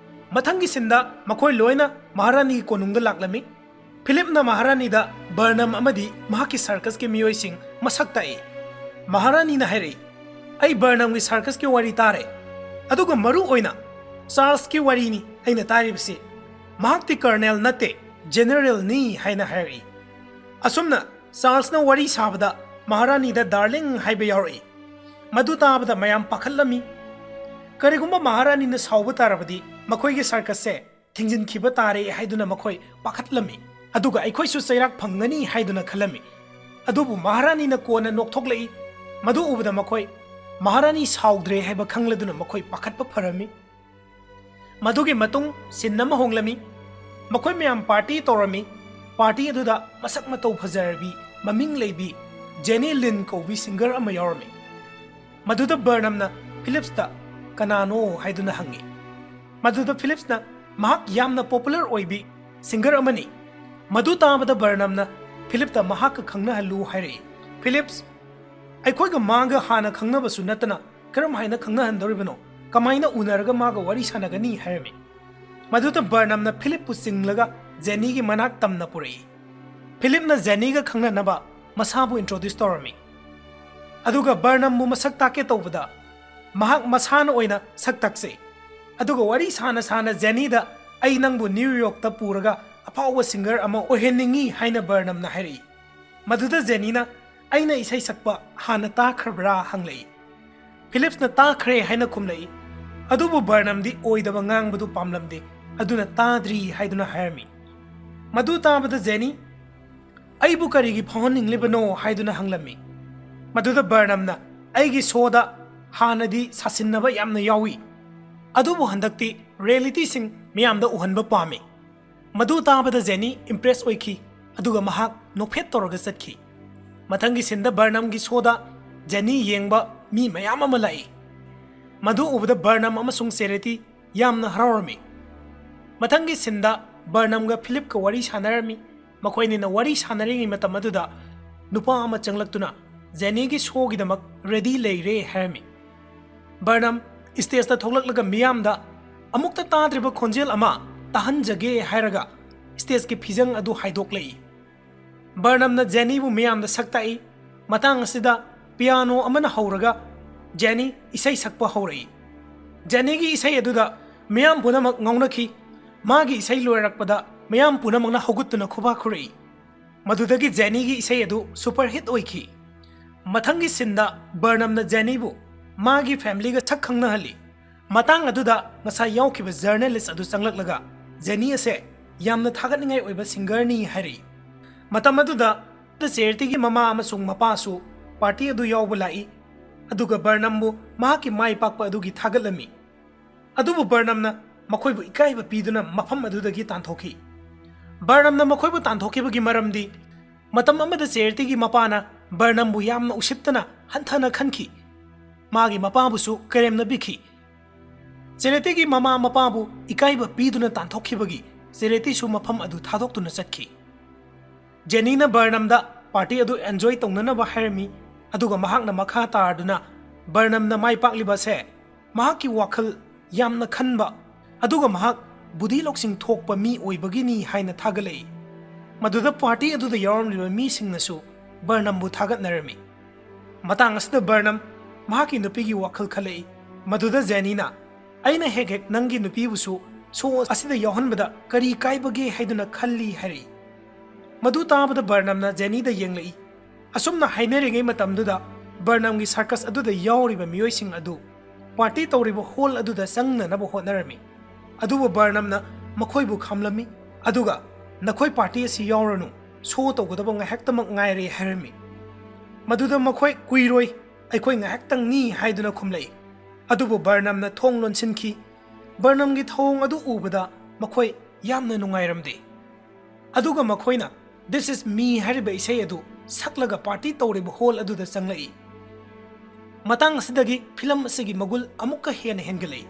ꯃꯊꯪꯒꯤ ꯁꯤꯟꯗ ꯃꯈꯣꯏ ꯂꯣꯏꯅ ꯃꯍꯥꯔꯥꯅꯤꯒꯤ ꯀꯣꯅꯨꯡꯗ ꯂꯥꯛꯂꯝꯃꯤ꯫ ꯐꯤꯂꯤꯞꯅ ꯃꯍꯥꯔꯥꯅꯤꯗ ꯕꯔꯅꯝ ꯑꯃꯗꯤ ꯃꯍꯥꯛꯀꯤ ꯁꯔꯀꯁꯀꯤ ꯃꯤꯑꯣꯏꯁꯤꯡ ꯃꯁꯛ ꯇꯥꯛꯏ꯫ ꯃꯍꯥꯔꯥꯅꯤꯅ ꯍꯥꯏꯔꯛꯏ, "ꯑꯩ ꯕꯔꯅꯝꯒꯤ ꯁꯔꯀꯁꯀꯤ ꯋꯥꯔꯤ ꯇꯥꯔꯦ, ꯑꯗꯨꯒ ꯃꯔꯨ ꯑꯣꯏꯅ ꯆꯥꯔꯜꯁꯀꯤ ꯋꯥꯔꯤꯅꯤ ꯑꯩꯅ ꯇꯥꯔꯤꯕꯁꯤ꯫ ꯃꯍꯥꯛꯇꯤ ꯀꯔꯅꯦꯜ ꯅꯠꯇꯦ, ꯖꯦꯅꯔꯦꯜꯅꯤ" ꯍꯥꯏꯅ ꯍꯥꯏꯔꯛꯏ꯫ ꯑꯁꯨꯝꯅ ꯆꯥꯔꯜꯁꯅ ꯋꯥꯔꯤ ꯁꯥꯕꯗ ꯃꯍꯥꯔꯥꯅꯤꯗ ꯗꯥꯔꯂꯤꯡ ꯍꯥꯏꯕ ꯌꯥꯎꯔꯛꯏ꯫ ꯃꯗꯨ ꯇꯥꯕꯗ ꯃꯌꯥꯝ ꯄꯥꯈꯠꯂꯝꯃꯤ꯫ ꯀꯔꯤꯒꯨꯝꯕ ꯃꯍꯥꯔꯥꯅꯤꯅ ꯁꯥꯎꯕ ꯇꯥꯔꯕꯗꯤ ꯃꯈꯣꯏꯒꯤ ꯁꯔꯀꯁꯁꯦ ꯊꯤꯡꯖꯤꯟꯈꯤꯕ ꯇꯥꯔꯦ ꯍꯥꯏꯗꯨꯅ ꯃꯈꯣꯏ ꯄꯥꯈꯠꯂꯝꯃꯤ꯫ ꯑꯗꯨꯒ ꯑꯩꯈꯣꯏꯁꯨ ꯆꯩꯔꯥꯛ ꯐꯪꯒꯅꯤ ꯍꯥꯏꯗꯨꯅ ꯈꯜꯂꯝꯃꯤ꯫ ꯑꯗꯨꯕꯨ ꯃꯍꯥꯔꯥꯅꯤꯅ ꯀꯣꯟꯅ ꯅꯣꯛꯊꯣꯛꯂꯛꯏ꯫ ꯃꯗꯨ ꯎꯕꯗ ꯃꯈꯣꯏ ꯃꯍꯥꯔꯥꯅꯤ ꯁꯥꯎꯗ꯭ꯔꯦ ꯍꯥꯏꯕ ꯈꯪꯂꯗꯨꯅ ꯃꯈꯣꯏ ꯄꯥꯈꯠꯄ ꯐꯔꯝꯃꯤ꯫ ꯃꯗꯨꯒꯤ ꯃꯇꯨꯡ ꯁꯤꯟ ꯑꯃ ꯍꯣꯡꯂꯝꯃꯤ꯫ ꯃꯈꯣꯏ ꯃꯌꯥꯝ ꯄꯥꯔꯇꯤ ꯇꯧꯔꯝꯃꯤ꯫ ꯄꯥꯔꯇꯤ ꯑꯗꯨꯗ ꯃꯁꯛ ꯃꯇꯧ ꯐꯖꯔꯕꯤ, ꯃꯃꯤꯡ ꯂꯩꯕꯤ ꯖꯦꯅꯤ ꯂꯤꯟ ꯀꯧꯕꯤ ꯁꯤꯡꯒꯔ ꯑꯃ ꯌꯥꯎꯔꯝꯃꯤ꯫ ꯃꯗꯨꯗ ꯕꯔꯅꯝꯅ ꯐꯤꯂꯤꯞꯁꯇ "ꯀꯅꯥꯅꯣ?" ꯍꯥꯏꯗꯨꯅ ꯍꯪꯉꯤ꯫ ꯃꯗꯨꯗ ꯐꯤꯂꯤꯞꯁꯅ ꯃꯍꯥꯛ ꯌꯥꯝꯅ ꯄꯣꯄꯨꯂꯔ ꯑꯣꯏꯕꯤ ꯁꯤꯡꯒꯔ ꯑꯃꯅꯤ꯫ ꯃꯗꯨ ꯇꯥꯕꯗ ꯕꯔꯅꯝꯅ ꯐꯤꯂꯤꯞꯇ ꯃꯍꯥꯛꯀ ꯈꯪꯅꯍꯜꯂꯨ ꯍꯥꯏꯔꯛꯏ꯫ ꯐꯤꯂꯤꯞꯁ, "ꯑꯩꯈꯣꯏꯒ ꯃꯥꯒ ꯍꯥꯟꯅ ꯈꯪꯅꯕꯁꯨ ꯅꯠꯇꯅ ꯀꯔꯝ ꯍꯥꯏꯅ ꯈꯪꯅꯍꯟꯗꯧꯔꯤꯕꯅꯣ? ꯀꯃꯥꯏꯅ ꯎꯅꯔꯒ ꯃꯥꯒ ꯋꯥꯔꯤ ꯁꯥꯟꯅꯒꯅꯤ?" ꯍꯥꯏꯔꯝꯃꯤ꯫ ꯃꯗꯨꯗ ꯕꯔꯅꯝꯅ ꯐꯤꯂꯤꯞꯄꯨ ꯆꯤꯡꯂꯒ ꯖꯦꯅꯤꯒꯤ ꯃꯅꯥꯛ ꯇꯝꯅ ꯄꯨꯔꯛꯏ꯫ ꯐꯤꯂꯤꯞꯅ ꯖꯦꯅꯤꯒ ꯈꯪꯅꯅꯕ ꯃꯁꯥꯕꯨ ꯏꯟꯇ꯭ꯔꯣꯗ꯭ꯌꯨꯁ ꯇꯧꯔꯝꯃꯤ꯫ ꯑꯗꯨꯒ ꯕꯔꯅꯝꯕꯨ ꯃꯁꯛ ꯇꯥꯛꯀꯦ ꯇꯧꯕꯗ ꯃꯍꯥꯛ ꯃꯁꯥꯅ ꯑꯣꯏꯅ ꯁꯛ ꯇꯥꯛꯆꯩ꯫ ꯑꯗꯨꯒ ꯋꯥꯔꯤ ꯁꯥꯅ ꯁꯥꯅ ꯖꯦꯅꯤꯗ "ꯑꯩ ꯅꯪꯕꯨ ꯅ꯭ꯌꯨ ꯌꯣꯔꯛꯇ ꯄꯨꯔꯒ ꯑꯐꯥꯎꯕ ꯁꯤꯡꯒꯔ ꯑꯃ ꯑꯣꯏꯍꯟꯅꯤꯡꯏ" ꯍꯥꯏꯅ ꯕꯔꯅꯝꯅ ꯍꯥꯏꯔꯛꯏ꯫ ꯃꯗꯨꯗ ꯖꯦꯅꯤꯅ "ꯑꯩꯅ ꯏꯁꯩ ꯁꯛꯄ ꯍꯥꯟꯅ ꯇꯥꯈ꯭ꯔꯕ꯭ꯔꯥ?" ꯍꯪꯂꯛꯏ꯫ ꯐꯤꯂꯤꯞꯁꯅ "ꯇꯥꯈ꯭ꯔꯦ" ꯍꯥꯏꯅ ꯈꯨꯝꯂꯛꯏ꯫ ꯑꯗꯨꯕꯨ ꯕꯔꯅꯝꯗꯤ ꯑꯣꯏꯗꯕ ꯉꯥꯡꯕꯗꯨ ꯄꯥꯝꯂꯝꯗꯦ, ꯑꯗꯨꯅ "ꯇꯥꯗ꯭ꯔꯤ" ꯍꯥꯏꯗꯨꯅ ꯍꯥꯏꯔꯝꯃꯤ꯫ ꯃꯗꯨ ꯇꯥꯕꯗ ꯖꯦꯅꯤ "ꯑꯩꯕꯨ ꯀꯔꯤꯒꯤ ꯐꯥꯎꯍꯟꯅꯤꯡꯂꯤꯕꯅꯣ?" ꯍꯥꯏꯗꯨꯅ ꯍꯪꯂꯝꯃꯤ꯫ ꯃꯗꯨꯗ ꯕꯔꯅꯝꯅ "ꯑꯩꯒꯤ ꯁꯣꯗ ꯍꯥꯟꯅꯗꯤ ꯁꯥꯁꯤꯟꯅꯕ ꯌꯥꯝꯅ ꯌꯥꯎꯏ, ꯑꯗꯨꯕꯨ ꯍꯟꯗꯛꯇꯤ ꯔꯤꯌꯦꯂꯤꯇꯤꯁꯤꯡ ꯃꯤꯌꯥꯝꯗ ꯎꯍꯟꯕ ꯄꯥꯝꯃꯤ"꯫ ꯃꯗꯨ ꯇꯥꯕꯗ ꯖꯦꯅꯤ ꯏꯝꯄ꯭ꯔꯦꯁ ꯑꯣꯏꯈꯤ, ꯑꯗꯨꯒ ꯃꯍꯥꯛ ꯅꯣꯛꯐꯦꯠ ꯇꯧꯔꯒ ꯆꯠꯈꯤ꯫ ꯃꯊꯪꯒꯤ ꯁꯤꯟꯗ ꯕꯔꯅꯝꯒꯤ ꯁꯣꯗ ꯖꯦꯅꯤ ꯌꯦꯡꯕ ꯃꯤ ꯃꯌꯥꯝ ꯑꯃ ꯂꯥꯛꯏ꯫ ꯃꯗꯨ ꯎꯕꯗ ꯕꯔꯅꯝ ꯑꯃꯁꯨꯡ ꯆꯦꯔꯤꯇꯤ ꯌꯥꯝꯅ ꯍꯔꯥꯎꯔꯝꯃꯤ꯫ ꯃꯊꯪꯒꯤ ꯁꯤꯟꯗ ꯕꯔꯅꯝꯒ ꯐꯤꯂꯤꯞꯀ ꯋꯥꯔꯤ ꯁꯥꯟꯅꯔꯝꯃꯤ꯫ ꯃꯈꯣꯏꯅꯤꯅ ꯋꯥꯔꯤ ꯁꯥꯟꯅꯔꯤꯉꯩ ꯃꯇꯝ ꯑꯗꯨꯗ ꯅꯨꯄꯥ ꯑꯃ ꯆꯪꯂꯛꯇꯨꯅ "ꯖꯦꯅꯤꯒꯤ ꯁꯣꯒꯤꯗꯃꯛ ꯔꯦꯗꯤ ꯂꯩꯔꯦ" ꯍꯥꯏꯔꯝꯃꯤ꯫ ꯕꯔꯅꯝ ꯁ꯭ꯇꯦꯖꯇ ꯊꯣꯛꯂꯛꯂꯒ ꯃꯤꯌꯥꯝꯗ ꯑꯃꯨꯛꯇ ꯇꯥꯗ꯭ꯔꯤꯕ ꯈꯣꯟꯖꯦꯜ ꯑꯃ ꯇꯥꯍꯟꯖꯒꯦ ꯍꯥꯏꯔꯒ ꯁ꯭ꯇꯦꯖꯀꯤ ꯐꯤꯖꯪ ꯑꯗꯨ ꯍꯥꯏꯗꯣꯛꯂꯛꯏ꯫ ꯕꯔꯅꯝꯅ ꯖꯦꯅꯤꯕꯨ ꯃꯤꯌꯥꯝꯗ ꯁꯛ ꯇꯥꯛꯏ꯫ ꯃꯇꯥꯡ ꯑꯁꯤꯗ ꯄꯤꯌꯥꯅꯣ ꯑꯃꯅ ꯍꯧꯔꯒ ꯖꯦꯅꯤ ꯏꯁꯩ ꯁꯛꯄ ꯍꯧꯔꯛꯏ꯫ ꯖꯦꯅꯤꯒꯤ ꯏꯁꯩ ꯑꯗꯨꯗ ꯃꯤꯌꯥꯝ ꯄꯨꯝꯅꯃꯛ ꯉꯥꯎꯅꯈꯤ꯫ ꯃꯥꯒꯤ ꯏꯁꯩ ꯂꯣꯏꯔꯛꯄꯗ ꯃꯤꯌꯥꯝ ꯄꯨꯝꯅꯃꯛꯅ ꯍꯧꯒꯠꯇꯨꯅ ꯈꯨꯕꯥꯛ ꯈꯨꯔꯛꯏ꯫ ꯃꯗꯨꯗꯒꯤ ꯖꯦꯅꯤꯒꯤ ꯏꯁꯩ ꯑꯗꯨ ꯁꯨꯄꯔ ꯍꯤꯠ ꯑꯣꯏꯈꯤ꯫ ꯃꯊꯪꯒꯤ ꯁꯤꯟꯗ ꯕꯔꯅꯝꯅ ꯖꯦꯅꯤꯕꯨ ꯃꯥꯒꯤ ꯐꯦꯃꯤꯂꯤꯒ ꯁꯛ ꯈꯪꯅꯍꯜꯂꯤ꯫ ꯃꯇꯥꯡ ꯑꯗꯨꯗ ꯉꯁꯥꯏ ꯌꯥꯎꯈꯤꯕ ꯖꯔꯅꯦꯂꯤꯁ ꯑꯗꯨ ꯆꯪꯂꯛꯂꯒ ꯖꯦꯅꯤ ꯑꯁꯦ ꯌꯥꯝꯅ ꯊꯥꯒꯠꯅꯤꯡꯉꯥꯏ ꯑꯣꯏꯕ ꯁꯤꯡꯒꯔꯅꯤ ꯍꯥꯏꯔꯛꯏ꯫ ꯃꯇꯝ ꯑꯗꯨꯗ ꯆꯦꯔꯤꯇꯤꯒꯤ ꯃꯃꯥ ꯑꯃꯁꯨꯡ ꯃꯄꯥꯁꯨ ꯄꯥꯔꯇꯤ ꯑꯗꯨ ꯌꯥꯎꯕ ꯂꯥꯛꯏ, ꯑꯗꯨꯒ ꯕꯔꯅꯝꯕꯨ ꯃꯍꯥꯛꯀꯤ ꯃꯥꯏ ꯄꯥꯛꯄ ꯑꯗꯨꯒꯤ ꯊꯥꯒꯠꯂꯝꯃꯤ꯫ ꯑꯗꯨꯕꯨ ꯕꯔꯅꯝꯅ ꯃꯈꯣꯏꯕꯨ ꯏꯀꯥꯏꯕ ꯄꯤꯗꯨꯅ ꯃꯐꯝ ꯑꯗꯨꯗꯒꯤ ꯇꯥꯟꯊꯣꯛꯈꯤ꯫ ꯕꯔꯅꯝꯅ ꯃꯈꯣꯏꯕꯨ ꯇꯥꯟꯊꯣꯛꯈꯤꯕꯒꯤ ꯃꯔꯝꯗꯤ, ꯃꯇꯝ ꯑꯃꯗ ꯆꯦꯔꯤꯇꯤꯒꯤ ꯃꯄꯥꯅ ꯕꯔꯅꯝꯕꯨ ꯌꯥꯝꯅ ꯎꯁꯤꯠꯇꯅ ꯍꯟꯊꯅ ꯈꯟꯈꯤ꯫ ꯃꯥꯒꯤ ꯃꯄꯥꯕꯨꯁꯨ ꯀꯔꯦꯝꯅꯕꯤꯈꯤ꯫ ꯆꯦꯔꯤꯇꯤꯒꯤ ꯃꯃꯥ ꯃꯄꯥꯕꯨ ꯏꯀꯥꯏꯕ ꯄꯤꯗꯨꯅ ꯇꯥꯟꯊꯣꯛꯈꯤꯕꯒꯤ ꯆꯦꯔꯤꯇꯤꯁꯨ ꯃꯐꯝ ꯑꯗꯨ ꯊꯥꯗꯣꯛꯇꯨꯅ ꯆꯠꯈꯤ꯫ ꯖꯦꯅꯤꯅ ꯕꯔꯅꯝꯗ ꯄꯥꯔꯇꯤ ꯑꯗꯨ ꯑꯦꯟꯖꯣꯏ ꯇꯧꯅꯅꯕ ꯍꯥꯏꯔꯝꯃꯤ, ꯑꯗꯨꯒ ꯃꯍꯥꯛꯅ ꯃꯈꯥ ꯇꯥꯔꯗꯨꯅ ꯕꯔꯅꯝꯅ ꯃꯥꯏ ꯄꯥꯛꯂꯤꯕ ꯑꯁꯦ ꯃꯍꯥꯛꯀꯤ ꯋꯥꯈꯜ ꯌꯥꯝꯅ ꯈꯟꯕ, ꯑꯗꯨꯒ ꯃꯍꯥꯛ ꯕꯨꯙꯤ ꯂꯧꯁꯤꯡ ꯊꯣꯛꯄ ꯃꯤ ꯑꯣꯏꯕꯒꯤꯅꯤ ꯍꯥꯏꯅ ꯊꯥꯒꯠꯂꯛꯏ꯫ ꯃꯗꯨꯗ ꯄꯥꯔꯇꯤ ꯑꯗꯨꯗ ꯌꯥꯎꯔꯝꯂꯤꯕ ꯃꯤꯁꯤꯡꯅꯁꯨ ꯕꯔꯅꯝꯕꯨ ꯊꯥꯒꯠꯅꯔꯝꯃꯤ꯫ ꯃꯇꯥꯡ ꯑꯁꯤꯗ ꯕꯔꯅꯝ ꯃꯍꯥꯛꯀꯤ ꯅꯨꯄꯤꯒꯤ ꯋꯥꯈꯜ ꯈꯜꯂꯛꯏ꯫ ꯃꯗꯨꯗ ꯖꯦꯅꯤꯅ, "ꯑꯩꯅ ꯍꯦꯛ ꯍꯦꯛ ꯅꯪꯒꯤ ꯅꯨꯄꯤꯕꯨꯁꯨ ꯁꯣ ꯑꯁꯤꯗ ꯌꯥꯎꯍꯟꯕꯗ ꯀꯔꯤ ꯀꯥꯏꯕꯒꯦ ꯍꯥꯏꯗꯨꯅ ꯈꯜꯂꯤ" ꯍꯥꯏꯔꯛꯏ꯫ ꯃꯗꯨ ꯇꯥꯕꯗ ꯕꯔꯅꯝꯅ ꯖꯦꯅꯤꯗ ꯌꯦꯡꯂꯛꯏ꯫ ꯑꯁꯨꯝꯅ ꯍꯥꯏꯅꯔꯤꯉꯩ ꯃꯇꯝꯗꯨꯗ ꯕꯔꯅꯝꯒꯤ ꯁꯔꯀꯁ ꯑꯗꯨꯗ ꯌꯥꯎꯔꯤꯕ ꯃꯤꯑꯣꯏꯁꯤꯡ ꯑꯗꯨ ꯄꯥꯔꯇꯤ ꯇꯧꯔꯤꯕ ꯍꯣꯜ ꯑꯗꯨꯗ ꯆꯪꯅꯅꯕ ꯍꯣꯠꯅꯔꯝꯃꯤ꯫ ꯑꯗꯨꯕꯨ ꯕꯔꯅꯝꯅ ꯃꯈꯣꯏꯕꯨ ꯈꯥꯝꯂꯝꯃꯤ, ꯑꯗꯨꯒ "ꯅꯈꯣꯏ ꯄꯥꯔꯇꯤ ꯑꯁꯤ ꯌꯥꯎꯔꯅꯨ, ꯁꯣ ꯇꯧꯒꯗꯕ ꯉꯥꯏꯍꯥꯛꯇꯃꯛ ꯉꯥꯏꯔꯦ" ꯍꯥꯏꯔꯝꯃꯤ꯫ ꯃꯗꯨꯗ ꯃꯈꯣꯏ "ꯀꯨꯏꯔꯣꯏ, ꯑꯩꯈꯣꯏ ꯉꯥꯏꯍꯥꯛꯇꯪꯅꯤ" ꯍꯥꯏꯗꯨꯅ ꯈꯨꯝꯂꯛꯏ꯫ ꯑꯗꯨꯕꯨ ꯕꯔꯅꯝꯅ ꯊꯣꯡ ꯂꯣꯟꯁꯤꯟꯈꯤ꯫ ꯕꯔꯅꯝꯒꯤ ꯊꯧꯑꯣꯡ ꯑꯗꯨ ꯎꯕꯗ ꯃꯈꯣꯏ ꯌꯥꯝꯅ ꯅꯨꯡꯉꯥꯏꯔꯝꯗꯦ꯫ ꯑꯗꯨꯒ ꯃꯈꯣꯏꯅ "This Is Me" ꯍꯥꯏꯔꯤꯕ ꯏꯁꯩ ꯑꯗꯨ ꯁꯛꯂꯒ ꯄꯥꯔꯇꯤ ꯇꯧꯔꯤꯕ ꯍꯣꯜ ꯑꯗꯨꯗ ꯆꯪꯂꯛꯏ꯫ ꯃꯇꯥꯡ ꯑꯁꯤꯗꯒꯤ ꯐꯤꯂꯝ ꯑꯁꯤꯒꯤ ꯃꯒꯨꯜ ꯑꯃꯨꯛꯀ ꯍꯦꯟꯅ ꯍꯦꯟꯒꯠꯂꯛꯏ꯫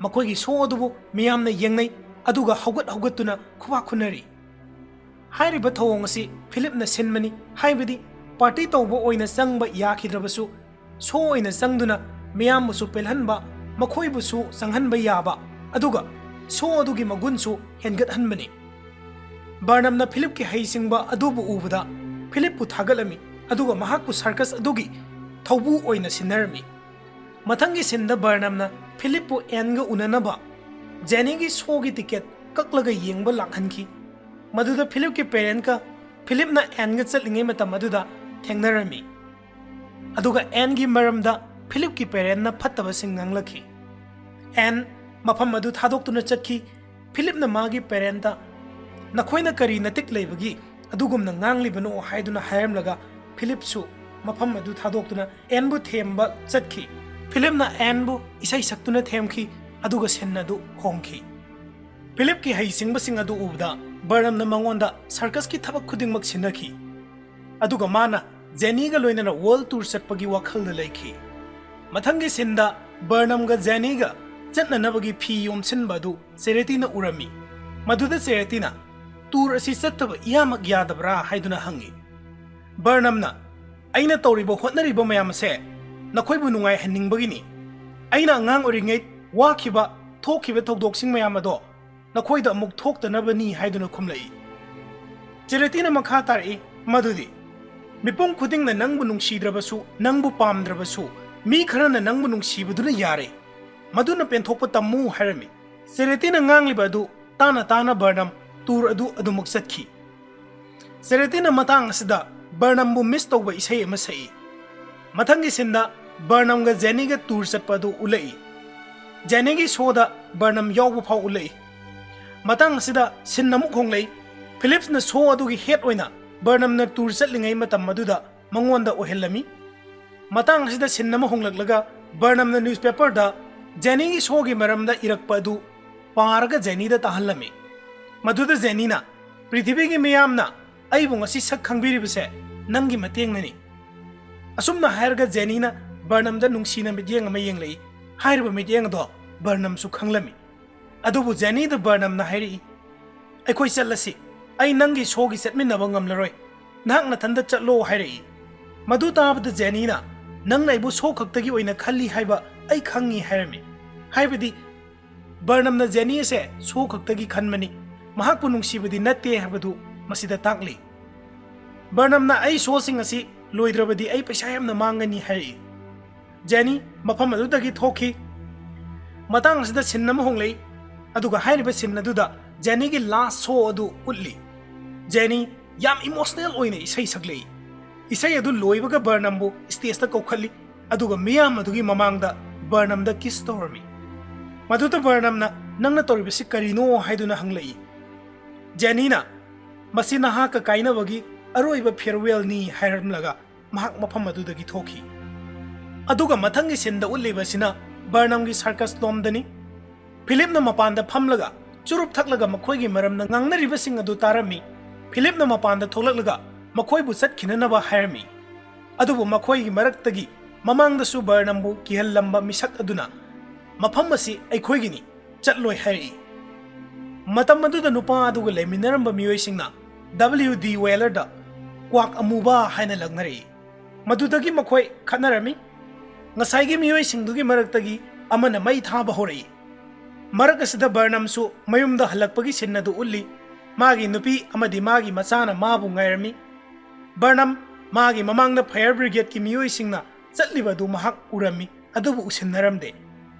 ꯃꯈꯣꯏꯒꯤ ꯁꯣ ꯑꯗꯨꯕꯨ ꯃꯤꯌꯥꯝꯅ ꯌꯦꯡꯅꯩ, ꯑꯗꯨꯒ ꯍꯧꯒꯠ ꯍꯧꯒꯠꯇꯨꯅ ꯈꯨꯕꯥꯛ ꯈꯨꯅꯔꯤ꯫ ꯍꯥꯏꯔꯤꯕ ꯊꯧꯑꯣꯡ ꯑꯁꯤ ꯐꯤꯂꯤꯞꯅ ꯁꯤꯟꯕꯅꯤ, ꯍꯥꯏꯕꯗꯤ ꯄꯥꯔꯇꯤ ꯇꯧꯕ ꯑꯣꯏꯅ ꯆꯪꯕ ꯌꯥꯈꯤꯗ꯭ꯔꯕꯁꯨ, ꯁꯣ ꯑꯣꯏꯅ ꯆꯪꯗꯨꯅ ꯃꯤꯌꯥꯝꯕꯨꯁꯨ ꯄꯦꯜꯍꯟꯕ, ꯃꯈꯣꯏꯕꯨꯁꯨ ꯆꯪꯍꯟꯕ ꯌꯥꯕ, ꯑꯗꯨꯒ ꯁꯣ ꯑꯗꯨꯒꯤ ꯃꯒꯨꯟꯁꯨ ꯍꯦꯟꯒꯠꯍꯟꯕꯅꯤ꯫ ꯕꯔꯅꯝꯅ ꯐꯤꯂꯤꯞꯀꯤ ꯍꯩꯁꯤꯡꯕ ꯑꯗꯨꯕꯨ ꯎꯕꯗ ꯐꯤꯂꯤꯞꯄꯨ ꯊꯥꯒꯠꯂꯝꯃꯤ, ꯑꯗꯨꯒ ꯃꯍꯥꯛꯄꯨ ꯁꯔꯀꯁ ꯑꯗꯨꯒꯤ ꯊꯧꯕꯨ ꯑꯣꯏꯅ ꯁꯤꯟꯅꯔꯝꯃꯤ꯫ ꯃꯊꯪꯒꯤ ꯁꯤꯟꯗ ꯕꯔꯅꯝꯅ ꯐꯤꯂꯤꯞꯄꯨ ꯑꯦꯟꯒ ꯎꯅꯅꯕ ꯖꯦꯅꯤꯒꯤ ꯁꯣꯒꯤ ꯇꯤꯀꯦꯠ ꯀꯛꯂꯒ ꯌꯦꯡꯕ ꯂꯥꯛꯍꯟꯈꯤ꯫ ꯃꯗꯨꯗ ꯐꯤꯂꯤꯞꯀꯤ ꯄꯦꯔꯦꯟꯠꯀ ꯐꯤꯂꯤꯞꯅ ꯑꯦꯟꯒ ꯆꯠꯂꯤꯉꯩ ꯃꯇꯝ ꯑꯗꯨꯗ ꯊꯦꯡꯅꯔꯝꯃꯤ꯫ ꯑꯗꯨꯒ ꯑꯦꯟꯒꯤ ꯃꯔꯝꯗ ꯐꯤꯂꯤꯞꯀꯤ ꯄꯦꯔꯦꯟꯠꯅ ꯐꯠꯇꯕꯁꯤꯡ ꯉꯥꯡꯂꯛꯈꯤ꯫ ꯑꯦꯟ ꯃꯐꯝ ꯑꯗꯨ ꯊꯥꯗꯣꯛꯇꯨꯅ ꯆꯠꯈꯤ꯫ ꯐꯤꯂꯤꯞꯅ ꯃꯥꯒꯤ ꯄꯦꯔꯦꯟꯠꯇ, "ꯅꯈꯣꯏꯅ ꯀꯔꯤ ꯅꯇꯤꯛ ꯂꯩꯕꯒꯤ ꯑꯗꯨꯒꯨꯝꯅ ꯉꯥꯡꯂꯤꯕꯅꯣ?" ꯍꯥꯏꯗꯨꯅ ꯍꯥꯏꯔꯝꯂꯒ ꯐꯤꯂꯤꯞꯁꯨ ꯃꯐꯝ ꯑꯗꯨ ꯊꯥꯗꯣꯛꯇꯨꯅ ꯑꯦꯟꯕꯨ ꯊꯦꯝꯕ ꯆꯠꯈꯤ꯫ ꯐꯤꯂꯤꯞꯅ ꯑꯦꯟꯕꯨ ꯏꯁꯩ ꯁꯛꯇꯨꯅ ꯊꯦꯝꯈꯤ, ꯑꯗꯨꯒ ꯁꯤꯟ ꯑꯗꯨ ꯍꯣꯡꯈꯤ꯫ ꯐꯤꯂꯤꯞꯀꯤ ꯍꯩꯁꯤꯡꯕꯁꯤꯡ ꯑꯗꯨ ꯎꯕꯗ ꯕꯔꯅꯝꯅ ꯃꯉꯣꯟꯗ ꯁꯔꯀꯁꯀꯤ ꯊꯕꯛ ꯈꯨꯗꯤꯡꯃꯛ ꯁꯤꯟꯅꯈꯤ, ꯑꯗꯨꯒ ꯃꯥꯅ ꯖꯦꯅꯤꯒ ꯂꯣꯏꯅꯅ ꯋꯥꯔꯜꯗ ꯇꯨꯔ ꯆꯠꯄꯒꯤ ꯋꯥꯈꯜꯗ ꯂꯩꯈꯤ꯫ ꯃꯊꯪꯒꯤ ꯁꯤꯟꯗ ꯕꯔꯅꯝꯒ ꯖꯦꯅꯤꯒ ꯆꯠꯅꯅꯕꯒꯤ ꯐꯤ ꯌꯣꯝꯁꯤꯟꯕ ꯑꯗꯨ ꯆꯦꯔꯦꯇꯤꯅ ꯎꯔꯝꯃꯤ꯫ ꯃꯗꯨꯗ ꯆꯦꯔꯦꯇꯤꯅ, "ꯇꯨꯔ ꯑꯁꯤ ꯆꯠꯇꯕ ꯏꯌꯥꯃꯛ ꯌꯥꯗꯕ꯭ꯔꯥ?" ꯍꯥꯏꯗꯨꯅ ꯍꯪꯉꯤ꯫ ꯕꯔꯅꯝꯅ, "ꯑꯩꯅ ꯇꯧꯔꯤꯕ ꯍꯣꯠꯅꯔꯤꯕ ꯃꯌꯥꯝ ꯑꯁꯦ ꯅꯈꯣꯏꯕꯨ ꯅꯨꯡꯉꯥꯏꯍꯟꯅꯤꯡꯕꯒꯤꯅꯤ꯫ ꯑꯩꯅ ꯑꯉꯥꯡ ꯑꯣꯏꯔꯤꯉꯩ ꯋꯥꯈꯤꯕ, ꯊꯣꯛꯈꯤꯕ ꯊꯧꯗꯣꯛꯁꯤꯡ ꯃꯌꯥꯝ ꯑꯗꯣ ꯅꯈꯣꯏꯗ ꯑꯃꯨꯛ ꯊꯣꯛꯇꯅꯕꯅꯤ" ꯍꯥꯏꯗꯨꯅ ꯈꯨꯝꯂꯛꯏ꯫ ꯆꯦꯔꯦꯇꯤꯅ ꯃꯈꯥ ꯇꯥꯔꯛꯏ ꯃꯗꯨꯗꯤ, "ꯃꯤꯄꯨꯝ ꯈꯨꯗꯤꯡꯅ ꯅꯪꯕꯨ ꯅꯨꯡꯁꯤꯗ꯭ꯔꯕꯁꯨ, ꯅꯪꯕꯨ ꯄꯥꯝꯗ꯭ꯔꯕꯁꯨ, ꯃꯤ ꯈꯔꯅ ꯅꯪꯕꯨ ꯅꯨꯡꯁꯤꯕꯗꯨꯅ ꯌꯥꯔꯦ꯫ ꯃꯗꯨꯅ ꯄꯦꯟꯊꯣꯛꯄ ꯇꯝꯃꯨ" ꯍꯥꯏꯔꯝꯃꯤ꯫ ꯆꯦꯔꯦꯇꯤꯅ ꯉꯥꯡꯂꯤꯕ ꯑꯗꯨ ꯇꯥꯅ ꯇꯥꯅ ꯕꯔꯅꯝ ꯇꯨꯔ ꯑꯗꯨ ꯑꯗꯨꯃꯛ ꯆꯠꯈꯤ꯫ ꯆꯦꯔꯦꯇꯤꯅ ꯃꯇꯥꯡ ꯑꯁꯤꯗ ꯕꯔꯅꯝꯕꯨ ꯃꯤꯁ ꯇꯧꯕ ꯏꯁꯩ ꯑꯃ ꯁꯛꯏ꯫ ꯃꯊꯪꯒꯤ ꯁꯤꯟꯗ ꯕꯔꯅꯝꯒ ꯖꯦꯅꯤꯒ ꯇꯨꯔ ꯆꯠꯄ ꯑꯗꯨ ꯎꯠꯂꯛꯏ꯫ ꯖꯦꯅꯤꯒꯤ ꯁꯣꯗ ꯕꯔꯅꯝ ꯌꯥꯎꯕ ꯐꯥꯎ ꯎꯠꯂꯛꯏ꯫ ꯃꯇꯥꯡ ꯑꯁꯤꯗ ꯁꯤꯟ ꯑꯃꯨꯛ ꯍꯣꯡꯂꯛꯏ꯫ ꯐꯤꯂꯤꯞꯁꯅ ꯁꯣ ꯑꯗꯨꯒꯤ ꯍꯦꯗ ꯑꯣꯏꯅ ꯕꯔꯅꯝꯅ ꯇꯨꯔ ꯆꯠꯂꯤꯉꯩ ꯃꯇꯝ ꯑꯗꯨꯗ ꯃꯉꯣꯟꯗ ꯑꯣꯏꯍꯜꯂꯝꯃꯤ꯫ ꯃꯇꯥꯡ ꯑꯁꯤꯗ ꯁꯤꯟ ꯑꯃ ꯍꯣꯡꯂꯛꯂꯒ ꯕꯔꯅꯝꯅ ꯅ꯭ꯌꯨꯁꯄꯦꯄꯔꯗ ꯖꯦꯅꯤꯒꯤ ꯁꯣꯒꯤ ꯃꯔꯝꯗ ꯏꯔꯛꯄ ꯑꯗꯨ ꯄꯥꯔꯒ ꯖꯦꯅꯤꯗ ꯇꯥꯍꯜꯂꯝꯃꯤ꯫ ꯃꯗꯨꯗ ꯖꯦꯅꯤꯅ, "ꯄ꯭ꯔꯤꯊꯤꯕꯤꯒꯤ ꯃꯤꯌꯥꯝꯅ ꯑꯩꯕꯨ ꯉꯁꯤ ꯁꯛ ꯈꯪꯕꯤꯔꯤꯕꯁꯦ ꯅꯪꯒꯤ ꯃꯇꯦꯡꯅꯅꯤ"꯫ ꯑꯁꯨꯝꯅ ꯍꯥꯏꯔꯒ ꯖꯦꯅꯤꯅ ꯕꯔꯅꯝꯗ ꯅꯨꯡꯁꯤꯅ ꯃꯤꯠꯌꯦꯡ ꯑꯃ ꯌꯦꯡꯂꯛꯏ꯫ ꯍꯥꯏꯔꯤꯕ ꯃꯤꯠꯌꯦꯡ ꯑꯗꯣ ꯕꯔꯅꯝꯁꯨ ꯈꯪꯂꯝꯃꯤ꯫ ꯑꯗꯨꯕꯨ ꯖꯦꯅꯤꯗ ꯕꯔꯅꯝꯅ ꯍꯥꯏꯔꯛꯏ, "ꯑꯩꯈꯣꯏ ꯆꯠꯂꯁꯤ꯫ ꯑꯩ ꯅꯪꯒꯤ ꯁꯣꯒꯤ ꯆꯠꯃꯤꯟꯅꯕ ꯉꯝꯂꯔꯣꯏ꯫ ꯅꯍꯥꯛ ꯅꯊꯟꯗ ꯆꯠꯂꯣ" ꯍꯥꯏꯔꯛꯏ꯫ ꯃꯗꯨ ꯇꯥꯕꯗ ꯖꯦꯅꯤꯅ, "ꯅꯪꯅ ꯑꯩꯕꯨ ꯁꯣ ꯈꯛꯇꯒꯤ ꯑꯣꯏꯅ ꯈꯜꯂꯤ ꯍꯥꯏꯕ ꯑꯩ ꯈꯪꯉꯤ" ꯍꯥꯏꯔꯝꯃꯤ꯫ ꯍꯥꯏꯕꯗꯤ ꯕꯔꯅꯝꯅ ꯖꯦꯅꯤ ꯑꯁꯦ ꯁꯣ ꯈꯛꯇꯒꯤ ꯈꯟꯕꯅꯤ, ꯃꯍꯥꯛꯄꯨ ꯅꯨꯡꯁꯤꯕꯗꯤ ꯅꯠꯇꯦ ꯍꯥꯏꯕꯗꯨ ꯃꯁꯤꯗ ꯇꯥꯛꯂꯤ꯫ ꯕꯔꯅꯝꯅ "ꯑꯩ ꯁꯣꯁꯤꯡ ꯑꯁꯤ ꯂꯣꯏꯗ꯭ꯔꯕꯗꯤ ꯑꯩ ꯄꯩꯁꯥ ꯌꯥꯝꯅ ꯃꯥꯡꯒꯅꯤ" ꯍꯥꯏꯔꯛꯏ꯫ ꯖꯦꯅꯤ ꯃꯐꯝ ꯑꯗꯨꯗꯒꯤ ꯊꯣꯛꯈꯤ꯫ ꯃꯇꯥꯡ ꯑꯁꯤꯗ ꯁꯤꯟ ꯑꯃ ꯍꯣꯡꯂꯛꯏ, ꯑꯗꯨꯒ ꯍꯥꯏꯔꯤꯕ ꯁꯤꯟ ꯑꯗꯨꯗ ꯖꯦꯅꯤꯒꯤ ꯂꯥꯁ ꯁꯣ ꯑꯗꯨ ꯎꯠꯂꯤ꯫ ꯖꯦꯅꯤ ꯌꯥꯝ ꯏꯃꯣꯁꯅꯦꯜ ꯑꯣꯏꯅ ꯏꯁꯩ ꯁꯛꯂꯛꯏ꯫ ꯏꯁꯩ ꯑꯗꯨ ꯂꯣꯏꯕꯒ ꯕꯔꯅꯝꯕꯨ ꯁ꯭ꯇꯦꯖꯇ ꯀꯧꯈꯠꯂꯤ, ꯑꯗꯨꯒ ꯃꯤꯌꯥꯝ ꯑꯗꯨꯒꯤ ꯃꯃꯥꯡꯗ ꯕꯔꯅꯝꯗ ꯀꯤꯁ ꯇꯧꯔꯝꯃꯤ꯫ ꯃꯗꯨꯗ ꯕꯔꯅꯝꯅ "ꯅꯪꯅ ꯇꯧꯔꯤꯕꯁꯤ ꯀꯔꯤꯅꯣ?" ꯍꯥꯏꯗꯨꯅ ꯍꯪꯂꯛꯏ꯫ ꯖꯦꯅꯤꯅ, "ꯃꯁꯤ ꯅꯍꯥꯛꯀ ꯀꯥꯏꯅꯕꯒꯤ ꯑꯔꯣꯏꯕ ꯐꯤꯌꯔꯋꯦꯜꯅꯤ" ꯍꯥꯏꯔꯝꯂꯒ ꯃꯍꯥꯛ ꯃꯐꯝ ꯑꯗꯨꯗꯒꯤ ꯊꯣꯛꯈꯤ꯫ ꯑꯗꯨꯒ ꯃꯊꯪꯒꯤ ꯁꯤꯟꯗ ꯎꯠꯂꯤꯕ ꯑꯁꯤꯅ ꯕꯔꯅꯝꯒꯤ ꯁꯔꯀꯁ ꯂꯣꯝꯗꯅꯤ꯫ ꯐꯤꯂꯤꯞꯅ ꯃꯄꯥꯟꯗ ꯐꯝꯂꯒ ꯆꯨꯔꯨꯞ ꯊꯛꯂꯒ ꯃꯈꯣꯏꯒꯤ ꯃꯔꯝꯅ ꯉꯥꯡꯅꯔꯤꯕꯁꯤꯡ ꯑꯗꯨ ꯇꯥꯔꯝꯃꯤ꯫ ꯐꯤꯂꯤꯞꯅ ꯃꯄꯥꯟꯗ ꯊꯣꯛꯂꯛꯂꯒ ꯃꯈꯣꯏꯕꯨ ꯆꯠꯈꯤꯅꯅꯕ ꯍꯥꯏꯔꯝꯃꯤ꯫ ꯑꯗꯨꯕꯨ ꯃꯈꯣꯏꯒꯤ ꯃꯔꯛꯇꯒꯤ ꯃꯃꯥꯡꯗꯁꯨ ꯕꯔꯅꯝꯕꯨ ꯀꯤꯍꯜꯂꯝꯕ ꯃꯤꯁꯛ ꯑꯗꯨꯅ, "ꯃꯐꯝ ꯑꯁꯤ ꯑꯩꯈꯣꯏꯒꯤꯅꯤ, ꯆꯠꯂꯣꯏ" ꯍꯥꯏꯔꯛꯏ꯫ ꯃꯇꯝ ꯑꯗꯨꯗ ꯅꯨꯄꯥ ꯑꯗꯨꯒ ꯂꯩꯃꯤꯟꯅꯔꯝꯕ ꯃꯤꯑꯣꯏꯁꯤꯡꯅ ꯗꯕ꯭ꯂꯤꯎ ꯗꯤ ꯋꯦꯂꯔꯗ "ꯀ꯭ꯋꯥꯛ ꯑꯃꯨꯕ" ꯍꯥꯏꯅ ꯂꯛꯅꯔꯛꯏ꯫ ꯃꯗꯨꯗꯒꯤ ꯃꯈꯣꯏ ꯈꯠꯅꯔꯝꯃꯤ꯫ ꯉꯁꯥꯏꯒꯤ ꯃꯤꯑꯣꯏꯁꯤꯡꯗꯨꯒꯤ ꯃꯔꯛꯇꯒꯤ ꯑꯃꯅ ꯃꯩ ꯊꯥꯕ ꯍꯧꯔꯛꯏ꯫ ꯃꯔꯛ ꯑꯁꯤꯗ ꯕꯔꯅꯝꯁꯨ ꯃꯌꯨꯝꯗ ꯍꯜꯂꯛꯄꯒꯤ ꯁꯤꯟ ꯑꯗꯨ ꯎꯠꯂꯤ꯫ ꯃꯥꯒꯤ ꯅꯨꯄꯤ ꯑꯃꯗꯤ ꯃꯥꯒꯤ ꯃꯆꯥꯅ ꯃꯥꯕꯨ ꯉꯥꯏꯔꯝꯃꯤ꯫ ꯕꯔꯅꯝ ꯃꯥꯒꯤ ꯃꯃꯥꯡꯗ ꯐꯥꯌꯔ ꯕ꯭ꯔꯤꯒꯦꯗꯀꯤ ꯃꯤꯑꯣꯏꯁꯤꯡꯅ ꯆꯠꯂꯤꯕ ꯑꯗꯨ ꯃꯍꯥꯛ ꯎꯔꯝꯃꯤ, ꯑꯗꯨꯕꯨ ꯎꯁꯤꯟꯅꯔꯝꯗꯦ꯫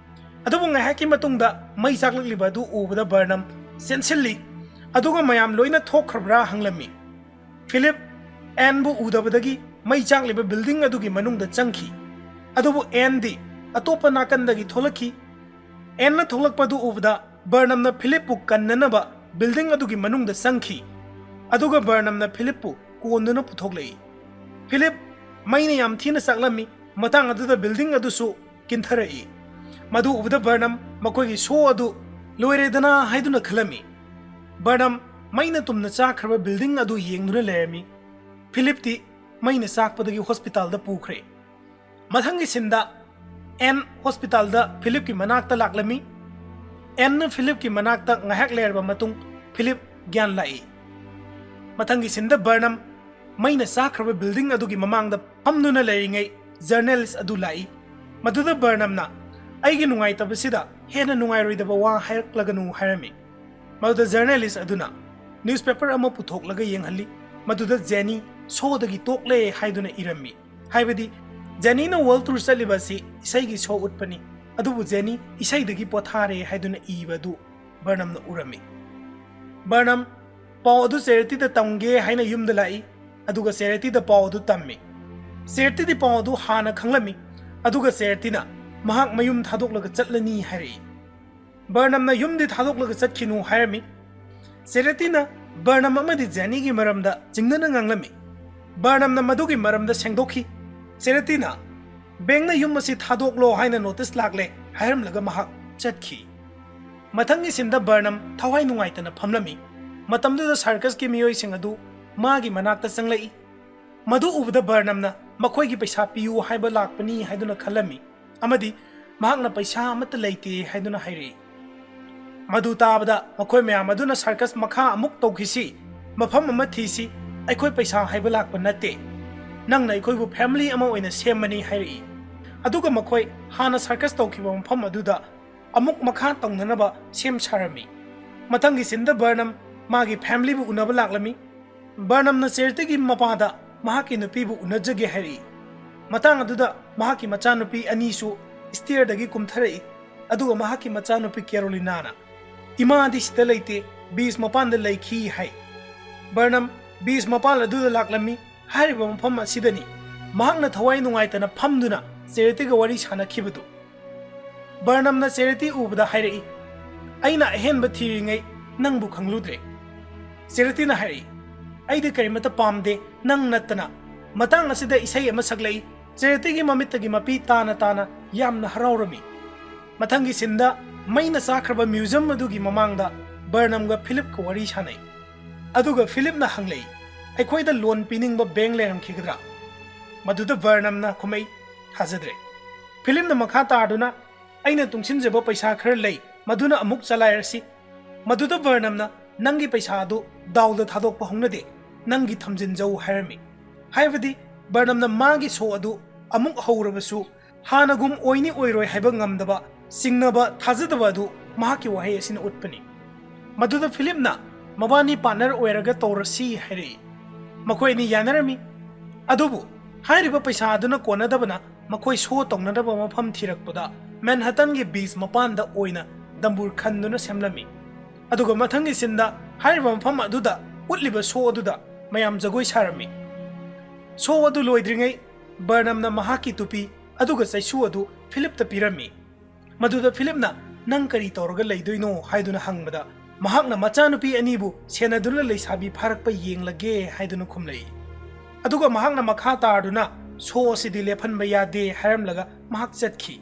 ꯑꯗꯨꯕꯨ ꯉꯥꯏꯍꯥꯛꯀꯤ ꯃꯇꯨꯡꯗ ꯃꯩ ꯆꯥꯛꯂꯛꯂꯤꯕ ꯑꯗꯨ ꯎꯕꯗ ꯕꯔꯅꯝ ꯆꯦꯟꯁꯤꯜꯂꯤ, ꯑꯗꯨꯒ "ꯃꯌꯥꯝ ꯂꯣꯏꯅ ꯊꯣꯛꯈ꯭ꯔꯕ꯭ꯔꯥ?" ꯍꯪꯂꯝꯃꯤ꯫ ꯐꯤꯂꯤꯞ ꯑꯦꯟꯕꯨ ꯎꯗꯕꯗꯒꯤ ꯃꯩ ꯆꯥꯛꯂꯤꯕ ꯕꯤꯜꯗꯤꯡ ꯑꯗꯨꯒꯤ ꯃꯅꯨꯡꯗ ꯆꯪꯈꯤ꯫ ꯑꯗꯨꯕꯨ ꯑꯦꯟꯗꯤ ꯑꯇꯣꯞꯄ ꯅꯥꯀꯟꯗꯒꯤ ꯊꯣꯛꯂꯛꯈꯤ꯫ ꯑꯦꯟꯅ ꯊꯣꯛꯂꯛꯄꯗꯨ ꯎꯕꯗ ꯕꯔꯅꯝꯅ ꯐꯤꯂꯤꯞꯄꯨ ꯀꯟꯅꯅꯕ ꯕꯤꯜꯗꯤꯡ ꯑꯗꯨꯒꯤ ꯃꯅꯨꯡꯗ ꯆꯪꯈꯤ, ꯑꯗꯨꯒ ꯕꯔꯅꯝꯅ ꯐꯤꯂꯤꯞꯄꯨ ꯀꯣꯟꯗꯨꯅ ꯄꯨꯊꯣꯛꯂꯛꯏ꯫ ꯐꯤꯂꯤꯞ ꯃꯩꯅ ꯌꯥꯝ ꯊꯤꯅ ꯆꯥꯛꯂꯝꯃꯤ꯫ ꯃꯇꯥꯡ ꯑꯗꯨꯗ ꯕꯤꯜꯗꯤꯡ ꯑꯗꯨꯁꯨ ꯀꯤꯟꯊꯔꯛꯏ꯫ ꯃꯗꯨ ꯎꯕꯗ ꯕꯔꯅꯝ ꯃꯈꯣꯏꯒꯤ ꯁꯣ ꯑꯗꯨ ꯂꯣꯏꯔꯦꯗꯅ ꯍꯥꯏꯗꯨꯅ ꯈꯜꯂꯝꯃꯤ꯫ ꯕꯔꯅꯝ ꯃꯩꯅ ꯇꯨꯝꯅ ꯆꯥꯈ꯭ꯔꯕ ꯕꯤꯜꯗꯤꯡ ꯑꯗꯨ ꯌꯦꯡꯗꯨꯅ ꯂꯩꯔꯝꯃꯤ꯫ ꯐꯤꯂꯤꯞꯇꯤ ꯃꯩꯅ ꯆꯥꯛꯄꯗꯒꯤ ꯍꯣꯁꯄꯤꯇꯥꯜꯗ ꯄꯨꯈ꯭ꯔꯦ꯫ ꯃꯊꯪꯒꯤ ꯁꯤꯟꯗ ꯑꯦꯟ ꯍꯣꯁꯄꯤꯇꯥꯜꯗ ꯐꯤꯂꯤꯞꯀꯤ ꯃꯅꯥꯛꯇ ꯂꯥꯛꯂꯝꯃꯤ꯫ ꯑꯦꯟꯅ ꯐꯤꯂꯤꯞꯀꯤ ꯃꯅꯥꯛꯇ ꯉꯥꯏꯍꯥꯛ ꯂꯩꯔꯕ ꯃꯇꯨꯡ ꯐꯤꯂꯤꯞ ꯒ꯭ꯌꯥꯟ ꯂꯥꯛꯏ꯫ ꯃꯊꯪꯒꯤ ꯁꯤꯟꯗ ꯕꯔꯅꯝ ꯃꯩꯅ ꯆꯥꯈ꯭ꯔꯕ ꯕꯤꯜꯗꯤꯡ ꯑꯗꯨꯒꯤ ꯃꯃꯥꯡꯗ ꯐꯝꯗꯨꯅ ꯂꯩꯔꯤꯉꯩ ꯖꯔꯅꯦꯂꯤꯁ ꯑꯗꯨ ꯂꯥꯛꯏ꯫ ꯃꯗꯨꯗ ꯕꯔꯅꯝꯅ, "ꯑꯩꯒꯤ ꯅꯨꯡꯉꯥꯏꯇꯕꯁꯤꯗ ꯍꯦꯟꯅ ꯅꯨꯡꯉꯥꯏꯔꯣꯏꯗꯕ ꯋꯥ ꯍꯥꯏꯔꯛꯂꯒꯅꯨ" ꯍꯥꯏꯔꯝꯃꯤ꯫ ꯃꯗꯨꯗ ꯖꯔꯅꯦꯂꯤꯁ ꯑꯗꯨꯅ ꯅ꯭ꯌꯨꯁꯄꯦꯄꯔ ꯑꯃ ꯄꯨꯊꯣꯛꯂꯒ ꯌꯦꯡꯍꯜꯂꯤ꯫ ꯃꯗꯨꯗ ꯖꯦꯅꯤ ꯁꯣꯗꯒꯤ ꯇꯣꯛꯂꯦ ꯍꯥꯏꯗꯨꯅ ꯏꯔꯝꯃꯤ꯫ ꯍꯥꯏꯕꯗꯤ, ꯖꯦꯅꯤꯅ ꯋꯥꯔꯜ ꯇꯨꯔ ꯆꯠꯂꯤꯕ ꯑꯁꯤ ꯏꯁꯩꯒꯤ ꯁꯣ ꯎꯠꯄꯅꯤ, ꯑꯗꯨꯕꯨ ꯖꯦꯅꯤ ꯏꯁꯩꯗꯒꯤ ꯄꯣꯊꯥꯔꯦ ꯍꯥꯏꯗꯨꯅ ꯏꯕ ꯑꯗꯨ ꯕꯔꯅꯝꯅ ꯎꯔꯝꯃꯤ꯫ ꯕꯔꯅꯝ ꯄꯥꯎ ꯑꯗꯨ ꯆꯦꯔꯤꯇꯤꯗ ꯇꯝꯒꯦ ꯍꯥꯏꯅ ꯌꯨꯝꯗ ꯂꯥꯛꯏ, ꯑꯗꯨꯒ ꯆꯦꯔꯤꯇꯤꯗ ꯄꯥꯎ ꯑꯗꯨ ꯇꯝꯃꯤ꯫ ꯆꯦꯔꯤꯇꯤꯗꯤ ꯄꯥꯎ ꯑꯗꯨ ꯍꯥꯟꯅ ꯈꯪꯂꯝꯃꯤ, ꯑꯗꯨꯒ ꯆꯦꯔꯤꯇꯤꯅ ꯃꯍꯥꯛ ꯃꯌꯨꯝ ꯊꯥꯗꯣꯛꯂꯒ ꯆꯠꯂꯅꯤ ꯍꯥꯏꯔꯛꯏ꯫ ꯕꯔꯅꯝꯅ ꯌꯨꯝꯗꯤ ꯊꯥꯗꯣꯛꯂꯒ ꯆꯠꯈꯤꯅꯨ ꯍꯥꯏꯔꯝꯃꯤ꯫ ꯆꯦꯔꯤꯇꯤꯅ ꯕꯔꯅꯝ ꯑꯃꯗꯤ ꯖꯦꯅꯤꯒꯤ ꯃꯔꯝꯗ ꯆꯤꯡꯅꯅ ꯉꯥꯡꯂꯝꯃꯤ꯫ ꯕꯔꯅꯝꯅ ꯃꯗꯨꯒꯤ ꯃꯔꯝꯗ ꯁꯦꯡꯗꯣꯛꯈꯤ꯫ ꯆꯦꯔꯤꯇꯤꯅ, "ꯕꯦꯡꯅ ꯌꯨꯝ ꯑꯁꯤ ꯊꯥꯗꯣꯛꯂꯣ ꯍꯥꯏꯅ ꯅꯣꯇꯤꯁ ꯂꯥꯛꯂꯦ" ꯍꯥꯏꯔꯝꯂꯒ ꯃꯍꯥꯛ ꯆꯠꯈꯤ꯫ ꯃꯊꯪꯒꯤ ꯁꯤꯟꯗ ꯕꯔꯅꯝ ꯊꯋꯥꯏ ꯅꯨꯡꯉꯥꯏꯇꯅ ꯐꯝꯂꯝꯃꯤ꯫ ꯃꯇꯝꯗꯨꯗ ꯁꯔꯀꯁꯀꯤ ꯃꯤꯑꯣꯏꯁꯤꯡ ꯑꯗꯨ ꯃꯥꯒꯤ ꯃꯅꯥꯛꯇ ꯆꯪꯂꯛꯏ꯫ ꯃꯗꯨ ꯎꯕꯗ ꯕꯔꯅꯝꯅ ꯃꯈꯣꯏꯒꯤ ꯄꯩꯁꯥ ꯄꯤꯌꯨ ꯍꯥꯏꯕ ꯂꯥꯛꯄꯅꯤ ꯍꯥꯏꯗꯨꯅ ꯈꯜꯂꯝꯃꯤ, ꯑꯃꯗꯤ ꯃꯍꯥꯛꯅ ꯄꯩꯁꯥ ꯑꯃꯠꯇ ꯂꯩꯇꯦ ꯍꯥꯏꯗꯨꯅ ꯍꯥꯏꯔꯛꯏ꯫ ꯃꯗꯨ ꯇꯥꯕꯗ ꯃꯈꯣꯏ ꯃꯌꯥꯝ ꯑꯗꯨꯅ, "ꯁꯔꯀꯁ ꯃꯈꯥ ꯑꯃꯨꯛ ꯇꯧꯈꯤꯁꯤ, ꯃꯐꯝ ꯑꯃ ꯊꯤꯁꯤ, ꯑꯩꯈꯣꯏ ꯄꯩꯁꯥ ꯍꯥꯏꯕ ꯂꯥꯛꯄ ꯅꯠꯇꯦ, ꯅꯪꯅ ꯑꯩꯈꯣꯏꯕꯨ ꯐꯦꯃꯤꯂꯤ ꯑꯃ ꯑꯣꯏꯅ ꯁꯦꯝꯕꯅꯤ" ꯍꯥꯏꯔꯛꯏ꯫ ꯑꯗꯨꯒ ꯃꯈꯣꯏ ꯍꯥꯟꯅ ꯁꯔꯀꯁ ꯇꯧꯈꯤꯕ ꯃꯐꯝ ꯑꯗꯨꯗ ꯑꯃꯨꯛ ꯃꯈꯥ ꯇꯧꯅꯅꯕ ꯁꯦꯝ ꯁꯥꯔꯝꯃꯤ꯫ ꯃꯊꯪꯒꯤ ꯁꯤꯟꯗ ꯕꯔꯅꯝ ꯃꯥꯒꯤ ꯐꯦꯃꯤꯂꯤꯕꯨ ꯎꯅꯕ ꯂꯥꯛꯂꯝꯃꯤ꯫ ꯕꯔꯅꯝꯅ ꯆꯦꯔꯤꯇꯤꯒꯤ ꯃꯄꯥꯗ ꯃꯍꯥꯛꯀꯤ ꯅꯨꯄꯤꯕꯨ ꯎꯅꯖꯒꯦ ꯍꯥꯏꯔꯛꯏ꯫ ꯃꯇꯥꯡ ꯑꯗꯨꯗ ꯃꯍꯥꯛꯀꯤ ꯃꯆꯥꯅꯨꯄꯤ ꯑꯅꯤꯁꯨ ꯁ꯭ꯇꯦꯌꯔꯗꯒꯤ ꯀꯨꯝꯊꯔꯛꯏ, ꯑꯗꯨꯒ ꯃꯍꯥꯛꯀꯤ ꯃꯆꯥꯅꯨꯄꯤ ꯀꯦꯔꯣꯂꯤꯅꯥꯅ, "ꯏꯃꯥꯗꯤ ꯁꯤꯗ ꯂꯩꯇꯦ, ꯕꯤꯆ ꯃꯄꯥꯟꯗ ꯂꯩꯈꯤ" ꯍꯥꯏ꯫ ꯕꯔꯅꯝ ꯕꯤꯆ ꯃꯄꯥꯟ ꯑꯗꯨꯗ ꯂꯥꯛꯂꯝꯃꯤ꯫ ꯍꯥꯏꯔꯤꯕ ꯃꯐꯝ ꯑꯁꯤꯗꯅꯤ ꯃꯍꯥꯛꯅ ꯊꯋꯥꯏ ꯅꯨꯡꯉꯥꯏꯇꯅ ꯐꯝꯗꯨꯅ ꯆꯦꯔꯤꯇꯤꯒ ꯋꯥꯔꯤ ꯁꯥꯅꯈꯤꯕꯗꯨ꯫ ꯕꯔꯅꯝꯅ ꯆꯦꯔꯤꯇꯤ ꯎꯕꯗ ꯍꯥꯏꯔꯛꯏ, "ꯑꯩꯅ ꯑꯍꯦꯟꯕ ꯊꯤꯔꯤꯉꯩ ꯅꯪꯕꯨ ꯈꯪꯂꯨꯗ꯭ꯔꯦ꯫" ꯆꯦꯔꯤꯇꯤꯅ ꯍꯥꯏꯔꯛꯏ, "ꯑꯩꯗꯤ ꯀꯔꯤꯃꯠꯇ ꯄꯥꯝꯗꯦ, ꯅꯪ ꯅꯠꯇꯅ꯫" ꯃꯇꯥꯡ ꯑꯁꯤꯗ ꯏꯁꯩ ꯑꯃ ꯁꯛꯂꯛꯏ꯫ ꯆꯦꯔꯤꯇꯤꯒꯤ ꯃꯃꯤꯠꯇꯒꯤ ꯃꯄꯤ ꯇꯥꯅ ꯇꯥꯅ ꯌꯥꯝꯅ ꯍꯔꯥꯎꯔꯝꯃꯤ꯫ ꯃꯊꯪꯒꯤ ꯁꯤꯟꯗ ꯃꯩꯅ ꯆꯥꯈ꯭ꯔꯕ ꯃ꯭ꯌꯨꯖꯤꯌꯝ ꯑꯗꯨꯒꯤ ꯃꯃꯥꯡꯗ ꯕꯔꯅꯝꯒ ꯐꯤꯂꯤꯞꯀ ꯋꯥꯔꯤ ꯁꯥꯅꯩ꯫ ꯑꯗꯨꯒ ꯐꯤꯂꯤꯞꯅ ꯍꯪꯂꯛꯏ, "ꯑꯩꯈꯣꯏꯗ ꯂꯣꯟ ꯄꯤꯅꯤꯡꯕ ꯕꯦꯡ ꯂꯩꯔꯝꯈꯤꯒꯗ꯭ꯔꯥ?" ꯃꯗꯨꯗ ꯕꯔꯅꯝꯅ ꯈꯨꯝꯃꯛꯏ, "ꯊꯥꯖꯗ꯭ꯔꯦ꯫" ꯐꯤꯂꯤꯞꯅ ꯃꯈꯥ ꯇꯥꯗꯨꯅ, "ꯑꯩꯅ ꯇꯨꯡꯁꯤꯟꯖꯕ ꯄꯩꯁꯥ ꯈꯔ ꯂꯩ, ꯃꯗꯨꯅ ꯑꯃꯨꯛ ꯆꯂꯥꯏꯔꯁꯤ꯫" ꯃꯗꯨꯗ ꯕꯔꯅꯝꯅ, "ꯅꯪꯒꯤ ꯄꯩꯁꯥ ꯑꯗꯨ ꯗꯥꯎꯗ ꯊꯥꯗꯣꯛꯄ ꯍꯧꯅꯗꯦ, ꯅꯪꯒꯤ ꯊꯝꯖꯤꯟꯖꯧ" ꯍꯥꯏꯔꯝꯃꯤ꯫ ꯍꯥꯏꯕꯗꯤ ꯕꯔꯅꯝꯅ ꯃꯥꯒꯤ ꯁꯣ ꯑꯗꯨ ꯑꯃꯨꯛ ꯍꯧꯔꯕꯁꯨ ꯍꯥꯟꯅꯒꯨꯝ ꯑꯣꯏꯅꯤ ꯑꯣꯏꯔꯣꯏ ꯍꯥꯏꯕ ꯉꯝꯗꯕ ꯆꯤꯡꯅꯕ, ꯊꯥꯖꯗꯕ ꯑꯗꯨ ꯃꯍꯥꯛꯀꯤ ꯋꯥꯍꯩ ꯑꯁꯤꯅ ꯎꯠꯄꯅꯤ꯫ ꯃꯗꯨꯗ ꯐꯤꯂꯤꯞꯅ "ꯃꯕꯥꯅꯤ ꯄꯥꯔꯠꯅꯔ ꯑꯣꯏꯔꯒ ꯇꯧꯔꯁꯤ" ꯍꯥꯏꯔꯛꯏ꯫ ꯃꯈꯣꯏ ꯑꯅꯤ ꯌꯥꯅꯔꯝꯃꯤ꯫ ꯑꯗꯨꯕꯨ ꯍꯥꯏꯔꯤꯕ ꯄꯩꯁꯥ ꯑꯗꯨꯅ ꯀꯣꯟꯅꯗꯕꯅ ꯃꯈꯣꯏ ꯁꯣ ꯇꯧꯅꯅꯕ ꯃꯐꯝ ꯊꯤꯔꯛꯄꯗ ꯃꯦꯟꯍꯇꯟꯒꯤ ꯕꯤꯆ ꯃꯄꯥꯟꯗ ꯑꯣꯏꯅ ꯗꯝꯕꯨꯔ ꯈꯟꯗꯨꯅ ꯁꯦꯝꯂꯝꯃꯤ꯫ ꯑꯗꯨꯒ ꯃꯊꯪꯒꯤ ꯁꯤꯟꯗ ꯍꯥꯏꯔꯤꯕ ꯃꯐꯝ ꯑꯗꯨꯗ ꯎꯠꯂꯤꯕ ꯁꯣ ꯑꯗꯨꯗ ꯃꯌꯥꯝ ꯖꯒꯣꯏ ꯁꯥꯔꯝꯃꯤ꯫ ꯁꯣ ꯑꯗꯨ ꯂꯣꯏꯗ꯭ꯔꯤꯉꯩ ꯕꯔꯅꯝꯅ ꯃꯍꯥꯛꯀꯤ ꯇꯨꯄꯤ ꯑꯗꯨꯒ ꯆꯩꯁꯨ ꯑꯗꯨ ꯐꯤꯂꯤꯞꯇ ꯄꯤꯔꯝꯃꯤ꯫ ꯃꯗꯨꯗ ꯐꯤꯂꯤꯞꯅ "ꯅꯪ ꯀꯔꯤ ꯇꯧꯔꯒ ꯂꯩꯗꯣꯏꯅꯣ?" ꯍꯥꯏꯗꯨꯅ ꯍꯪꯕꯗ ꯃꯍꯥꯛꯅ ꯃꯆꯥꯅꯨꯄꯤ ꯑꯅꯤꯕꯨ ꯁꯦꯟꯅꯗꯨꯅ ꯂꯩꯁꯥꯕꯤ ꯐꯥꯔꯛꯄ ꯌꯦꯡꯂꯒꯦ ꯍꯥꯏꯗꯨꯅ ꯈꯨꯝꯂꯛꯏ꯫ ꯑꯗꯨꯒ ꯃꯍꯥꯛꯅ ꯃꯈꯥ ꯇꯥꯔꯗꯨꯅ "ꯁꯣ ꯑꯁꯤꯗꯤ ꯂꯦꯞꯍꯟꯕ ꯌꯥꯗꯦ" ꯍꯥꯏꯔꯝꯂꯒ ꯃꯍꯥꯛ ꯆꯠꯈꯤ꯫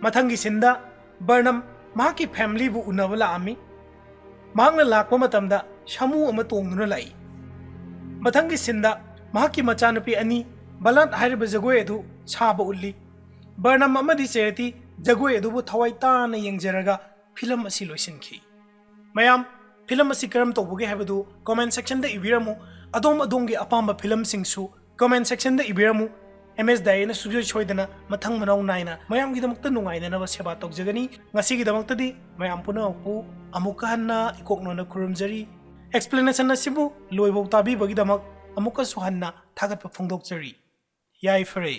ꯃꯊꯪꯒꯤ ꯁꯤꯟꯗ ꯕꯔꯅꯝ ꯃꯍꯥꯛꯀꯤ ꯐꯦꯃꯤꯂꯤꯕꯨ ꯎꯅꯕ ꯂꯥꯛꯑꯝꯃꯤ꯫ ꯃꯍꯥꯛꯅ ꯂꯥꯛꯄ ꯃꯇꯝꯗ ꯁꯥꯃꯨ ꯑꯃ ꯇꯣꯡꯗꯨꯅ ꯂꯥꯛꯏ꯫ ꯃꯊꯪꯒꯤ ꯁꯤꯟꯗ ꯃꯍꯥꯛꯀꯤ ꯃꯆꯥꯅꯨꯄꯤ ꯑꯅꯤ ꯕꯂꯥꯠ ꯍꯥꯏꯔꯤꯕ ꯖꯒꯣꯏ ꯑꯗꯨ ꯁꯥꯕ ꯎꯠꯂꯤ꯫ ꯕꯔꯅꯝ ꯑꯃꯗꯤ ꯆꯦꯔꯤꯇꯤ ꯖꯒꯣꯏ ꯑꯗꯨꯕꯨ ꯊꯋꯥꯏ ꯇꯥꯅ ꯌꯦꯡꯖꯔꯒ ꯐꯤꯂꯝ ꯑꯁꯤ ꯂꯣꯏꯁꯤꯟꯈꯤ꯫ ꯃꯌꯥꯝ, ꯐꯤꯂꯝ ꯑꯁꯤ ꯀꯔꯝ ꯇꯧꯕꯒꯦ ꯍꯥꯏꯕꯗꯨ ꯀꯣꯃꯦꯟ ꯁꯦꯛꯁꯟꯗ ꯏꯕꯤꯔꯝꯃꯨ꯫ ꯑꯗꯣꯝ ꯑꯗꯣꯝꯒꯤ ꯑꯄꯥꯝꯕ ꯐꯤꯂꯝꯁꯤꯡꯁꯨ ꯀꯣꯃꯦꯟ ꯁꯦꯛꯁꯟꯗ ꯏꯕꯤꯔꯝꯃꯨ꯫ ꯑꯦꯝ ꯑꯦꯁ ꯗꯥꯏꯔꯦꯅ ꯁꯨꯡꯁꯣꯏ ꯁꯣꯏꯗꯅ ꯃꯊꯪ ꯃꯅꯥꯎ ꯅꯥꯏꯅ ꯃꯌꯥꯝꯒꯤꯗꯃꯛꯇ ꯅꯨꯡꯉꯥꯏꯅꯅꯕ ꯁꯦꯕꯥ ꯇꯧꯖꯒꯅꯤ꯫ ꯉꯁꯤꯒꯤꯗꯃꯛꯇꯗꯤ ꯃꯌꯥꯝ ꯄꯨꯝꯅꯃꯛꯄꯨ ꯑꯃꯨꯛꯀ ꯍꯟꯅ ꯏꯀꯣꯛꯅꯣꯅ ꯈꯨꯔꯨꯝꯖꯔꯤ꯫ ꯑꯦꯛꯁꯄ꯭ꯂꯦꯅꯦꯁꯟ ꯑꯁꯤꯕꯨ ꯂꯣꯏꯐꯥꯎ ꯇꯥꯕꯤꯕꯒꯤꯗꯃꯛ ꯑꯃꯨꯛꯀꯁꯨ ꯍꯟꯅ ꯊꯥꯒꯠꯄ ꯐꯣꯡꯗꯣꯛꯆꯔꯤ꯫ ꯌꯥꯏꯐꯔꯦ꯫